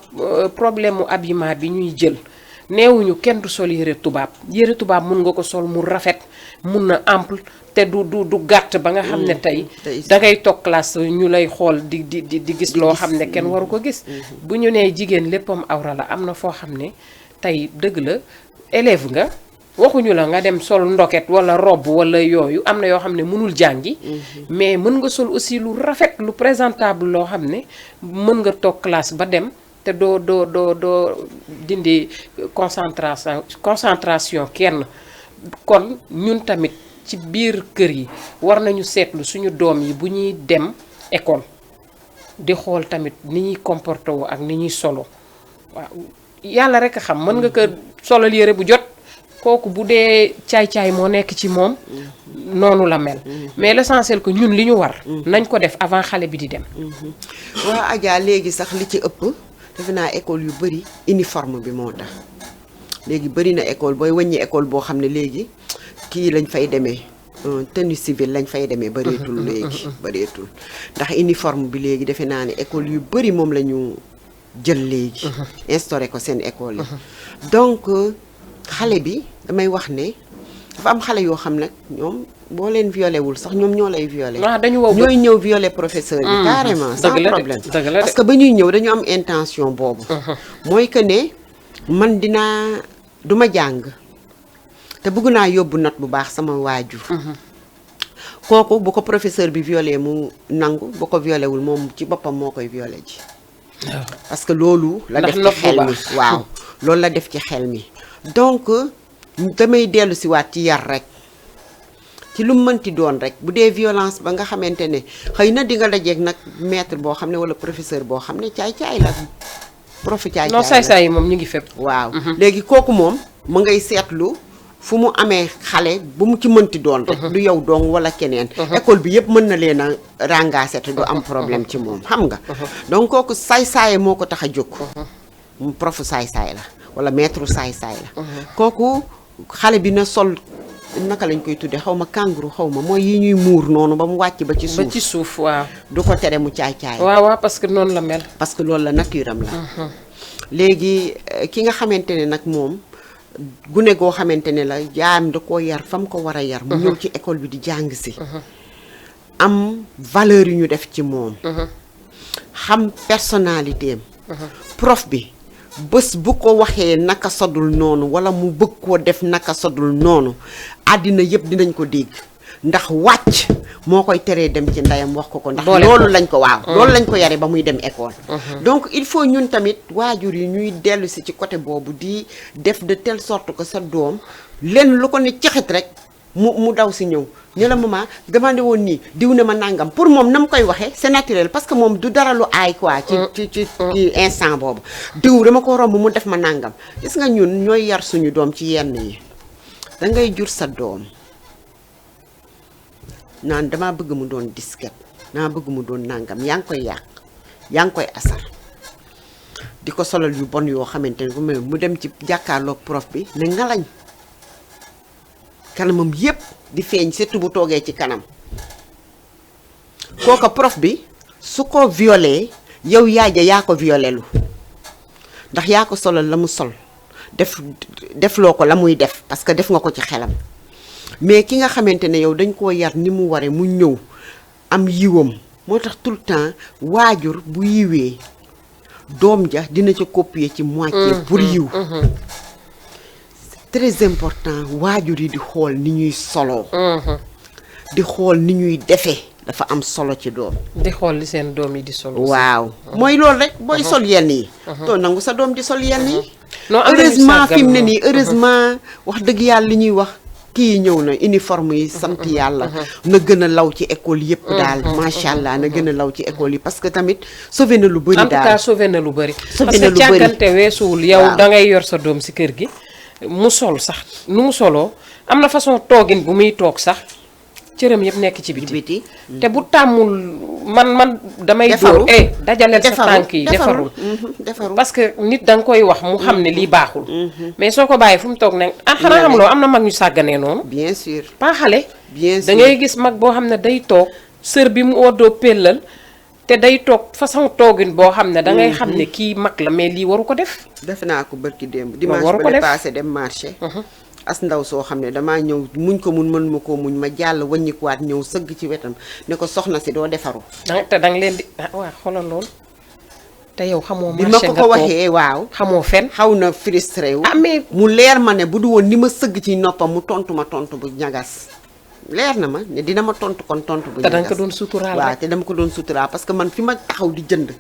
problème mu habillement bi ñuy jël neewuñu kenn du sol yëre tubaab mun nga ko sol mu rafet mun na ample te du gàtt ba nga xam ne tey da ngay toog classe ñu lay xool di gis loo xam ne kenn waru ko gis. bu ñu nee jigéen léppam awra la am na foo xam ne tey dëgg la élève nga. waxuñu la nga dem sol ndoket wala robe wala yooyu am na yoo xam ne mënul jàngi. mais mën nga sol aussi lu rafet lu présentable loo xam ne mën nga toog classe ba dem te doo dindi concentration kenn. kon ñun tamit ci biir kër yi war nañu seetlu suñu doom yi bu ñuy dem école di xool tamit ni ñuy comporté woo ak ni ñuy solo waaw yàlla rek a xam mën nga ko solal yére bu jot. kooku bu dee caay-caay moo nekk ci moom noonu la mel mais l'essentiel que ñun li ñu war nañ ko def avant xale bi di dem. waa Adja léegi sax li ci ëpp defe naa école yu bëri uniforme bi moo tax léegi bëri na école booy wàññi école boo xam ne léegi kii lañ fay demee tenue civile lañ fay demee bëreetul léegi bëreetul ndax uniforme bi léegi defe naa ne école yu bëri moom la ñu jël léegi instauré ko seen école yi donc xale bi damay wax ne dafa am xale yoo xam nag ñoom boo leen violé wul sax ñoom ñoo lay violé. waaw dañu wow ñooy ñëw violé professeur bi. carrément sans problème. parce que ba ñuy ñëw dañu am intention boobu. mooy que ne man du ma jàng te bëgg naa yóbbu note bu baax sama waajur. kooku bu ko professeur bi violé mu nangu bu ko violé wul moom ci boppam moo koy violé ji. parce que loolu. la def ci xel mi waaw loolu la def ci xel mi. donc damay dellu si waat ci yar rek ci lu mënti doon rek bu dee violence ba nga xamante ne xëy na di nga dajeeg nag maître boo xam ne wala professeur boo xam ne caay-caay la prof caay-caay la non saay-saay yi moom ñu ngi fépp. waaw léegi kooku moom mu ngay seetlu fu mu amee xale bu mu ci mënti doon rek du yow dong wala keneen école bi yëpp mën na leen a rangaase te du am problème ci moom xam nga donc kooku saay-saay moo ko tax a jóg mu prof saay-saay la wala maître saay-saay la kooku xale bi na sol naka lañ koy tuddee xaw ma kànguru xaw ma mooy yi ñuy muur noonu ba mu wàcc ba ci suuf ba ci suuf waaw du ko tere mu caay-caay waaw parce que noonu la mel parce que loolu la nature am la léegi ki nga xamante ne nag moom gune goo xamante ne la yaayam da koo yar fa mu ko war a yar mu ñëw ci école bi di jàng si am valeur yu ñu def ci moom xam personnalité am prof bi bés bu ko waxee naka sodul noonu wala mu bëgg koo def naka sodul noonu àddina yëpp dinañ ko dégg ndax wàcc moo koy teree dem ci ndeyam wax ko ndax loolu lañ ko waaw loolu lañ ko yare ba muy dem école donc il faut ñun tamit waajur yi ñuy dellu si ci côté boobu di def de telle sorte que sa doom lenn lu ko ne caxit rek mu daw si ñëw ñu la maman demandé woon nii diw ne ma nangam pour moom na mu koy waxee c'est naturel parce que moom du dara lu aay quoi ci instant boobu diw dama ko romb mu def ma nangam gis nga ñun ñooy yar suñu doom ci yenn yi da ngay jur sa doom naan dama bëgg mu doon disquette dama bëgg mu doon nangam yaa ngi koy yàq yaa ngi koy asar di ko solal yu bon yoo xamante ne mu dem ci jàkkaarloog prof bi ne ngalañ kanamam yépp di feeñ surtout bu toogee ci kanam kooka prof bi su ko violé yow yaay ja yaa ko violé lu ndax yaa ko solal la mu sol defloo ko la muy def parce que def nga ko ci xelam mais ki nga xamante ne yow dañ koo yar ni mu ware mu ñëw am yiwam moo tax tout le temps waajur bu yiwee doom ja dina ca copier ci moitié pour yiw c'est très important waajur yi di xool ni ñuy soloo di xool ni ñuy defee dafa am solo ci doom di xool li seen doom yi di sol waaw mooy loolu rek booy sol yenn yi doo nangu sa doom di sol yenn yi non am na ñu heureusement sàggan fi mu ne lool. nii heureusement wax dëgg yàlla li ñuy wax kii ñëw na uniforme yi sant yàlla na gën a law ci école yëpp daal macha allah na gën a law ci école yi parce que tamit sauvé na lu bëri en tout cas daal sauvé na lu bëri Sauvé parce na que lu bëri. càggante weesuwul yow Waaw. da ngay yor sa doom si kër gi mu sol sax nu mu soloo am na façon toogin bu muy toog sax cëram yëpp nekk ci biti biti te bu tàmmul man damay Defaru. dóor dajaleel sa tànk yi defarul defarul parce que nit da nga koy wax mu xam ne lii baaxul mais soo ko bàyyi fu mu toog ne ah xanaa xam loo am na mag ñu sàgganee noonu bien sûr pas xale bien sûr da ngay gis mag boo xam ne day toog sër bi mu oddoo pellal te day toog façon toogin boo xam ne da ngay xam ne kii mag la mais lii waru ko def def naa ko bërki démb waru dimanche ko ba le def. passé dem marché as ndaw soo xam ne damaa ñëw muñ ko mun mën ma koo muñ ma jàll wàññikuwaat ñëw sëgg ci wetam ne ko soxna si doo defaru te da nga leen di ah waa xoolal lool te yow xamoo bi ma marché ko nga ko toog waxee waaw xamoo fen xaw na frustré wu ah mais mu leer ma ne bu du woon ni ma sëgg ci noppam mu tontu ma tontu bu ñagas leer na ma ne dina ma tontu kon tontu bu te da ñagas nga ko doon suturaal waaw rek te dama ko doon suturaa parce que man fi ma taxaw di jënd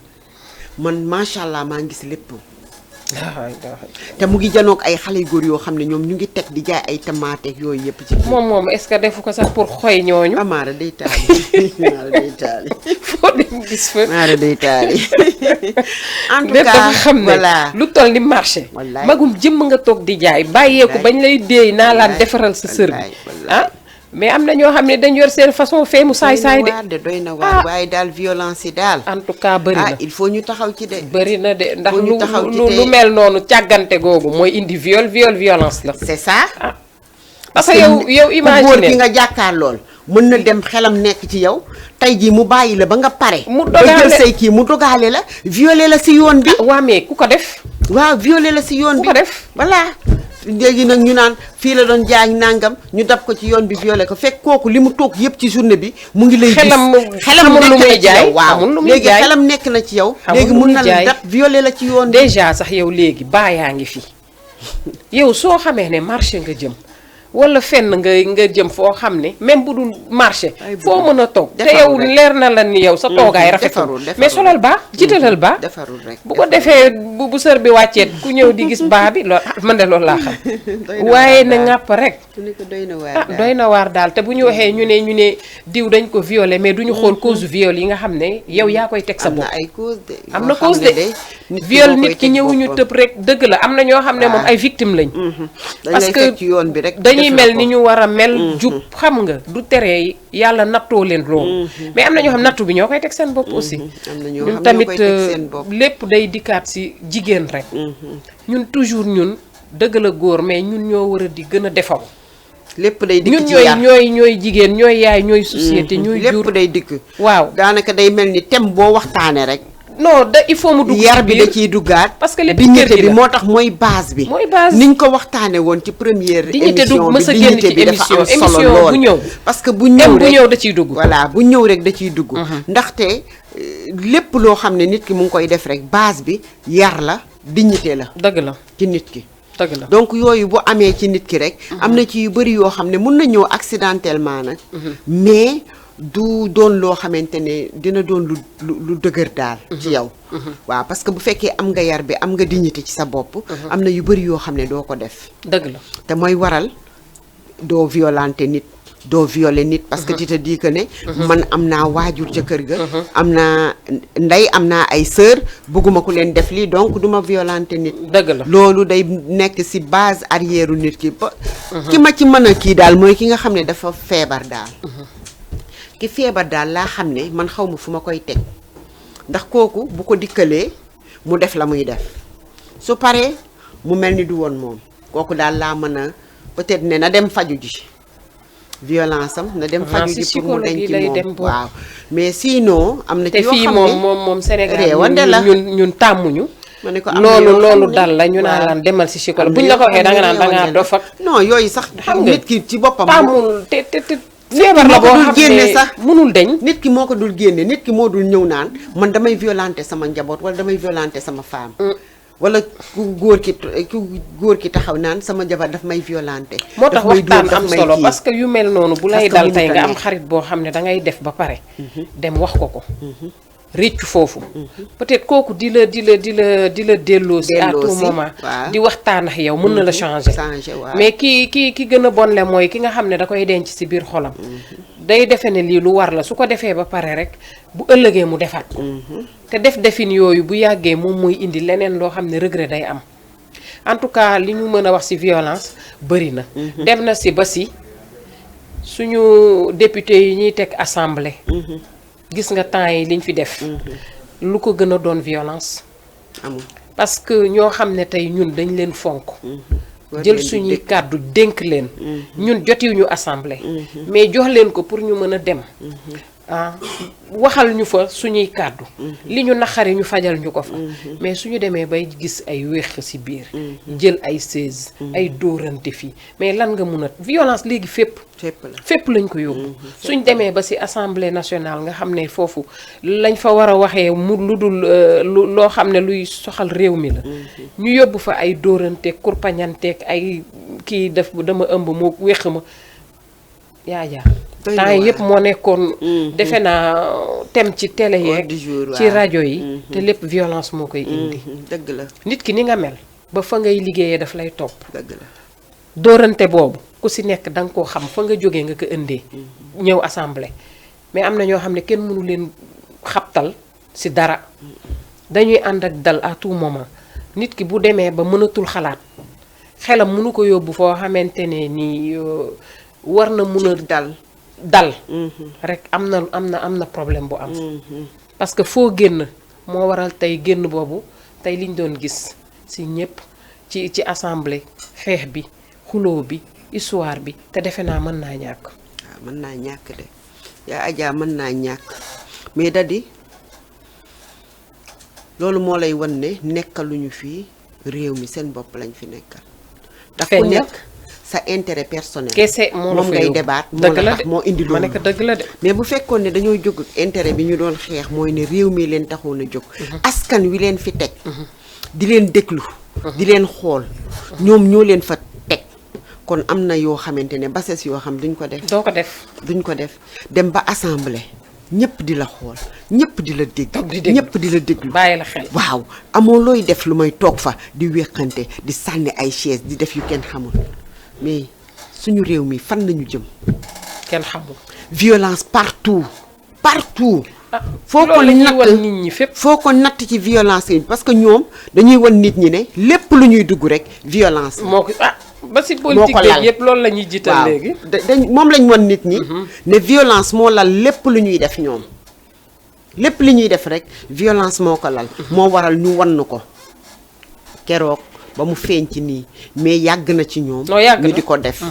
man macha allah maa ngi gis lépp te mu ngi janoog ay xale yu góor yoo xam ne ñoom ñu ngi teg di jaay ay tamaate ak yooyu yëpp ci biir. moom est-ce que defu ko sax pour xoy ñooñu amaara day taali maara day taali foo dem gis fa maara day taali en tout lépp dafa cas xam ne voilà lu toll ni marché Wallaay. magum jëmm nga toog di jaay bàyyeeku bañ lay déey naa laan Wallaay. defaral sa sër bi Wallaay, wallaay. ah mais am na ñoo xam ne dañ yor seen façon fee mu saay-saay de doy na waar waaye daal violence yi daal en tout cas bëri na il faut ñu taxaw ci de bëri na de ndax Faut ñu taxaw ci lu te- mel noonu càggante googu mooy indi violence la c'est ça parce que yow ku góor ki imagine nga jàkkaar lool mën na dem xelam nekk ci yow tey jii mu bàyyi la ba nga pare Mu ba dogaale- jël say kii mu dogaale la violé la si yoon bi waa mais ku ko def waaw violé la si yoon ku bi ko def voilà léegi nag ñu naan fii la doon jaay nangam ñu dab ko ci yoon bi violé ko fekk kooku li mu toog yëpp ci journée bi mu ngi lay gis xelam xamul lu nekk muy na ci jaay yow waaw xamul lu muy léegi jaay xelam nekk na ci yow Xamul léegi lu mun muy na jaay. la dab violé la ci yoon bi déjà sax yow léegi baayaa ngi fi yow soo xamee ne marché nga jëm wala fenn nga jëm foo xam ne même bu dul marché Ay, bu foo dul. mën a toog te Defarul yow rek. leer na la ni yow sa toogaay rafetul defarul. mais solal baa jiitalal baa defarul rek bu ko defee bu sër bi wàcceet ku ñëw di gis baa bi loolu man de loolu laa xam waaye na ŋàpp rek doy na waar ah daal. doy na waar daal te bu ñu waxee ñu ne diw dañ ko violé mais du ñu xool cause viol yi nga xam ne yow yaa koy teg sa am bopp na ay cause de am yoo na xam cause ne de viol nit ki ñëwuñu tëb rek dëgg la am na ñoo xam ne moom ay victime lañ parce que ci yoon bi rek dañuy def la mel ko. ni ñu war a mel jub xam nga du tere yàlla nattoo leen loolu mais am na ñoo xam nattu bi ñoo koy teg seen bopp aussi am na ñoo ñun xam ne tamit ñoo koy teg seen bopp. lépp day dikkaat si jigéen rek ñun toujours ñun dëgg la góor mais ñun ñoo war a di gën a defaru lépp day dikk ñun ci ñooy yar ñooy jigéen ñooy yaay ñooy société ñooy lépp jur day dikk waaw daanaka day mel ni thème boo waxtaane rek non il faut mu dugg yar ci bi biir da ciy duggaat parce que lépp dignité kër gi bi la. moo tax mooy base bi mooy base. niñ ko waxtaane woon ci première Dignité du émission mës a bi génn dignité ci bi dafa am émission. solo Émission lool bu ñëw. parce que bu thème ñëw bu rek ñëw da ciy dugg voilà bu ñëw rek da ciy dugg ndaxte lépp loo xam ne nit ki mu ngi koy def rek base bi yar la dignité la dëgg la ci nit ki dëgg la donc yooyu bu amee ci nit ki rek am na ci yu bëri yoo xam ne mun na ñëw accidentellement nag mais du doon loo xamante ne dina doon lu dëgër daal ci yow waaw parce que bu fekkee am nga yar bi am nga dignité ci sa bopp am na yu bëri yoo xam ne doo ko def dëgg la te mooy waral doo violenter nit doo violer nit parce que tu te dis que ne man am naa waajur ca kër ga am naa ndey am naa ay sœur bëgguma ku leen def lii donc duma violenter nit dëgg la loolu day nekk ci base arrière u nit ki ba ki ma ci mën a kii daal mooy ki nga xam ne dafa feebar daal ki feebar daal laa xam ne man xaw ma fu ma koy teg ndax kooku bu ko dikkalee mu def la muy def su paree mu mel ni du woon moom kooku daal laa mën a peut-être ne na dem faju ji violence am na dem faju ji pour mu denc ci moom waaw mais sinon am na ci te yoo fii xam ne moom Sénégal réewande la ñun tàmmuñu ma ne ko am na loolu yoo xam loolu ne dal la ñu naan waaw. laan demal si am chocolat na buñ la ko yoo waxee xam da nga ne naan da ngaa réewande la. dof ak non yooyu sax xam nga nit ki ci boppam tàmmul te feebar la boo xam génne ne sax mënul deñ. nit ki moo ko dul génne nit ki moo dul ñëw naan man damay violenter sama njaboot wala damay violenter sama femme. wala ku góor ki taxaw naan sama jabar daf may violenter. moo tax waxtaan am solo parce que yu mel noonu bu lay dal tey nga am nekk. xarit boo xam ne dangay def ba pare. dem wax ko. réccu foofu. peut-être kooku di la delloo si à tout moment. waaw. di waxtaan ak yow mën na la changer. waaw. mais ki gën a bon le mooy ki nga xam ne da koy denc si biir xolam. day defe ne lii lu war la su ko defee ba pare rek bu ëllëgee mu defaat ko. te defin yooyu bu yàggee moom mooy indi leneen loo xam ne regret day am. en tout cas li ñu mën a wax ci violence bëri na. dem na ci ba ci suñu député yi ñuy teg assemblée. gis nga temps yi liñ fi def. lu ko gën a doon violence. amul parce que ñoo xam ne tey ñun dañ leen fonk. jël suñuy kàddu dénk leen. ñun jotiwuñu assemblée. mais jox leen ko pour ñu mën a dem. waxal ñu fa suñuy kàddu. li ñu naqari ñu fajal ñu ko fa. mais suñu demee bay gis ay wéex ci biir. jël ay seize. ay dóorante fii mais lan nga mun a violence léegi fépp. fépp lañ ko yóbbu. suñ demee ba ci assemblée nationale nga xam ne foofu lañ fa war a waxee mu lu dul loo xam ne luy soxal réew mi la. ñu yóbbu fa ay dóoranteeg kurpañanteeg ay kii dama ëmb moo wéq ma yaa jaar. temps yi yëpp moo nekkoon. defe naa tem ci télé yeeg ci rajo yi. te lépp violence moo koy indi. dëgg la nit ki ni nga mel ba fa ngay liggéeyee daf lay topp. dëgg la dóorante boobu ku ci nekk da nga koo xam fa nga jógee nga ko indee. ñëw assemblée mais am na ñoo xam ne kenn mënu leen xabtal ci dara. dañuy ànd ak dal à tout moment nit ki bu demee ba mënatul xalaat xelam mënu ko yóbbu foo xamante ne nii war na mun a dal rek am na problème bu am. parce que foo génn moo waral tey génn boobu tey liñ doon gis ci ñépp ci assemblée xeex bi xuloo bi histoire bi te defe naa mën naa ñàkk. waaw mën naa ñàkk de yaa Adja mën naa ñàkk mais da di loolu moo lay wan ne nekkaluñu fii réew mi seen bopp lañ fi nekkal. ndax ku nekk sa intérêt personnel. kese moom ngay débat moo indi loolu. ma nekk dëgg la de. mais bu fekkoon ne dañoo jóg intérêt bi ñu doon xeex mooy ne réew mi leen taxoon a jóg. askan wi leen fi teg. di leen déglu. di leen xool ñoom ñoo leen fa teg kon am na yoo xamante ne bases yoo xam duñ ko def. doo ko def duñ ko def dem ba assemblée ñëpp di la xool ñëpp di la dégg. ñëpp di la déglu bàyyi la xel. waaw amoo looy def lu may toog fa di wéqante di sànni ay chaise di def yu kenn xamul mais suñu réew mi fan nañu jëm. kenn xamul. violence partout. foo ko natt nit ñi fépp. foo ko natt ci violence yi parce que ñoom dañuy wan nit ñi ne lépp lu ñuy dugg rek violence. moo ko ba ci politique bi yëpp loolu la ñuy jiital léegi. moom lañ wan nit ñi. ne violence moo lal lépp lu ñuy def ñoom. lépp li ñuy def rek violence moo ko lal. moo waral ñu wan ko keroog ba mu feeñ ci nii mais yàgg na ci ñoom. ñu di ko def.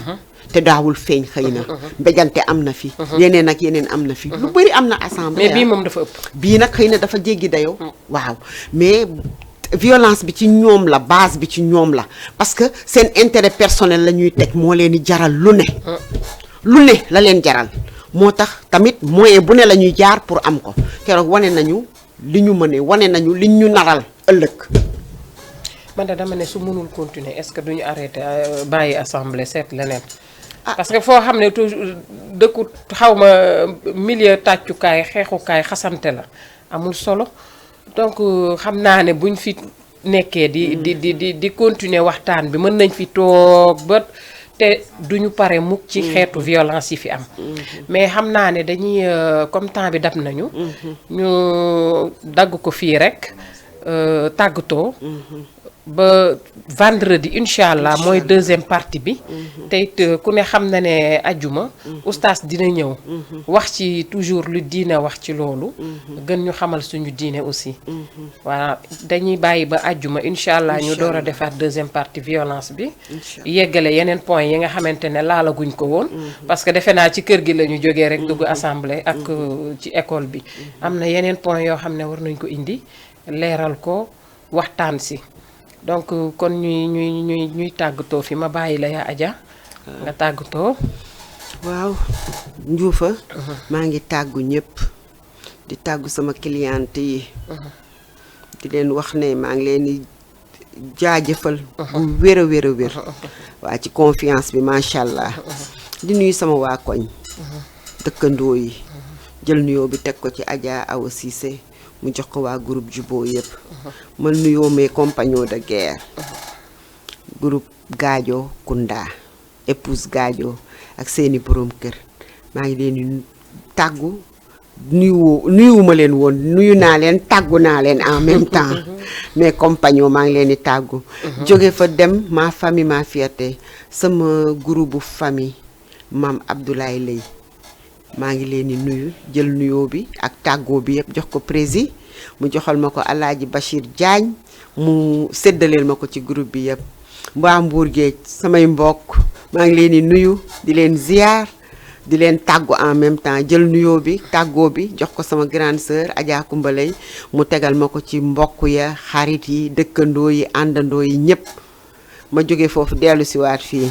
te daawul feeñ xëy na. mbéjante am na fi. yeneen ak yeneen am na fi. lu bëri am na assemblée. mais bii moom dafa ëpp. bii nag xëy na dafa jéggi dayoo. waaw mais violence bi ci ñoom la base bi ci ñoom la parce que seen intérêt personnel la ñuy teg moo leen di jaral lu ne. lu ne la leen jaral moo tax tamit moyen bu ne la ñuy jaar pour am ko keroog wane nañu li ñu mëne wane nañu li ñu naral ëllëg. man de dama ne su mënul continuer est-ce que duñu arrêté bàyyi assemblée seet leneen. parce que foo xam ne toujours dëkku xaw ma milieu tàccukaay xeexukaay xasante la amul solo donc xam naa ne buñ fi nekkee di continuer waxtaan bi mën nañ fi toog ba te duñu pare mukk ci xeetu violence yi fi am. mais xam naa ne dañuy comme temps bi dab nañu. ñu dagg ko fii rek tàggatoo. ba vendredi incha allah mooy deuxième partie bi. te it ku ne xam na ne ajjuma. oustaz dina ñëw. wax ci toujours lu diine wax ci loolu. gën ñu xamal suñu diine aussi. voilà dañuy bàyyi ba ajjuma incha allah ñu door a defaat deuxième partie violence bi. yeggale yeneen point yi nga xamante ne laalaguñ ko woon. parce que defe naa ci kër gi la ñu jógee rek dugg assemblée ak ci école bi. am na yeneen point yoo xam ne war nañ ko indi leeral ko waxtaan si. donc kon ñuy tàggatoo fi ma bàyyi la yaa Adja nga tàggatoo. waaw njuufa maa ngi tàggu ñëpp di tàggu sama cliente yi di leen wax ne maa ngi leen di jaajëfal bu wér a wér a wér waa ci confiance bi macha allah di nuyu sama waa koñ dëkkandoo yi jël nuyoo bi teg ko ci Adja Awa Cissé mu jox ko waa groupe Jubo yëpp ma nuyoo mes compagnons de guerre groupe Gaajo Kunda épouse Gaajo ak seeni borom kër maa ngi leen di tàggu nuyuwuma leen woon nuyu naa leen tàggu naa leen en même temps mes compagnons maa ngi leen di tàggu jóge fa dem ma famille ma fierté sama groupe famille maam Abdoulaye Lay maa ngi leen di nuyu jël nuyoo bi ak tàggoo bi yëpp jox ko prési mu joxal ma ko Alaaji Bachir Diagne mu séddaleel ma ko ci groupe bi yëpp mbaa Mbour Géej samay mbokk maa ngi leen di nuyu di leen ziar di leen tàggu en même temps jël nuyoo bi tàggoo bi jox ko sama grande sœur Adja Koumbalay mu tegal ma ko ci mbokk ya xarit yi dëkkandoo yi àndandoo yi ñëpp ma jóge foofu dellu si waat fii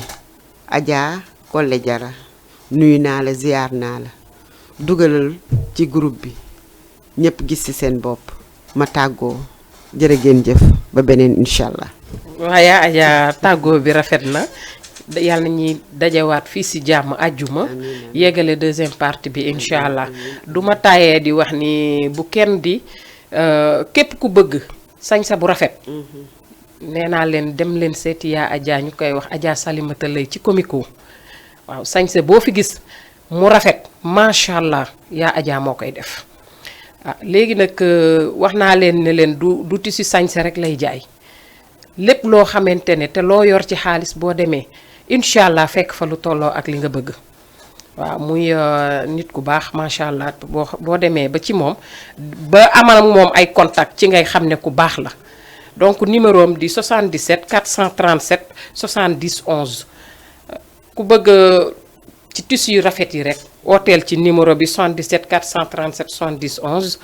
Adja Kolle Jara nuyu naa la ziar naa la dugalal ci groupe bi ñëpp gis ci seen bopp ma tàggoo jërë ngeen jëf ba beneen incha allah. waaye Adja tàggoo bi rafet na yàlla na ñuy dajawaat fii si jàmm àjjuma yeggale deuxième partie bi incha allah du ma taayee di wax ni bu kenn di képp ku bëgg sañsa bu rafet nee naa leen dem leen seeti yaa Adja ñu koy wax Adja Salimata Lay ci Comico waaw sañse boo fi gis mu rafet macha allah yaa Adja moo koy def léegi nag wax naa leen ne leen du tissu sañse rek lay jaay lépp loo xamante ne te loo yor ci xaalis boo demee incha allah fekk fa lu tolloo ak li nga bëgg waaw muy nit ku baax macha allah boo demee ba ci moom ba amal ak moom ay contact ci ngay xam ne ku baax la donc numéro am di 77 437 70 11 ku bëgg ci tissu yu rafet yi rek ooteel ci numéro bi 77 437 70 11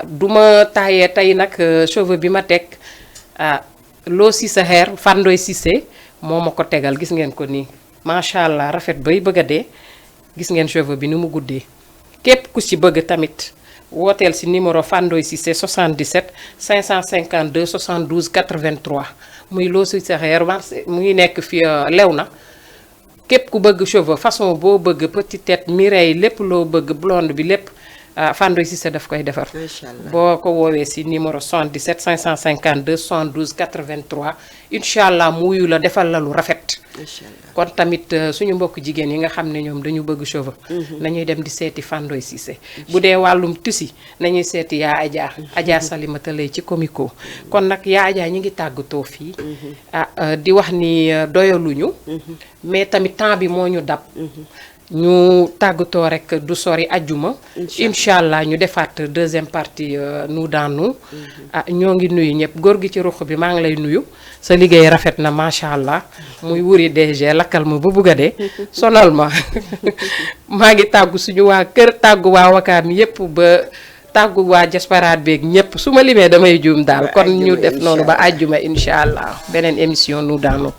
du ma taayee tey nag cheveux bi ma teg loo si sa xeer Fandoy Cissé moo ma ko tegal gis ngeen ko nii macha allah rafet bay bëgg a dee gis ngeen cheveux bi ni mu guddee képp ku ci bëgg tamit wooteel si numéro Fandoy Cissé 77 552 72 83 muy loo si sa xeer mu ngi nekk fi lew na képp ku bëgg cheveux façon boo bëgg petite tête mireille lépp loo bëgg blonde bi lépp Fandoy Cissé daf koy defar boo ko woowee si numéro 77 552 72 83 incha allah mu wuyu la defal la lu rafet kon tamit suñu mbokk jigéen yi nga xam ne ñoom dañu bëgg cheveux nañuy dem di seeti Fandoy Cissé bu dee wàllum tissu nañuy seeti yaa Adja Salimata Lay ci Comico kon nag yaa Adja ñi ngi tàggatoo fii di wax ni doyaluñu mais tamit temps bi moo ñu dab ñu tàggatoo rek du sori ajjuma incha allah ñu defaat deuxième partie nous dans nous ñoo ngi nuyu ñëpp góor gi ci ruq bi maa ngi lay nuyu sa liggéey rafet na macha allah muy wuri DG lakkal ma ba bugg a dee sonal ma maa ngi tàggu suñu waa kër tàggu waa Wakaam yépp ba tàggu waa diaspora beeg ñëpp su ma limee damay juum daal kon ñu def noonu ba ajjuma incha allah beneen émission nous dans nous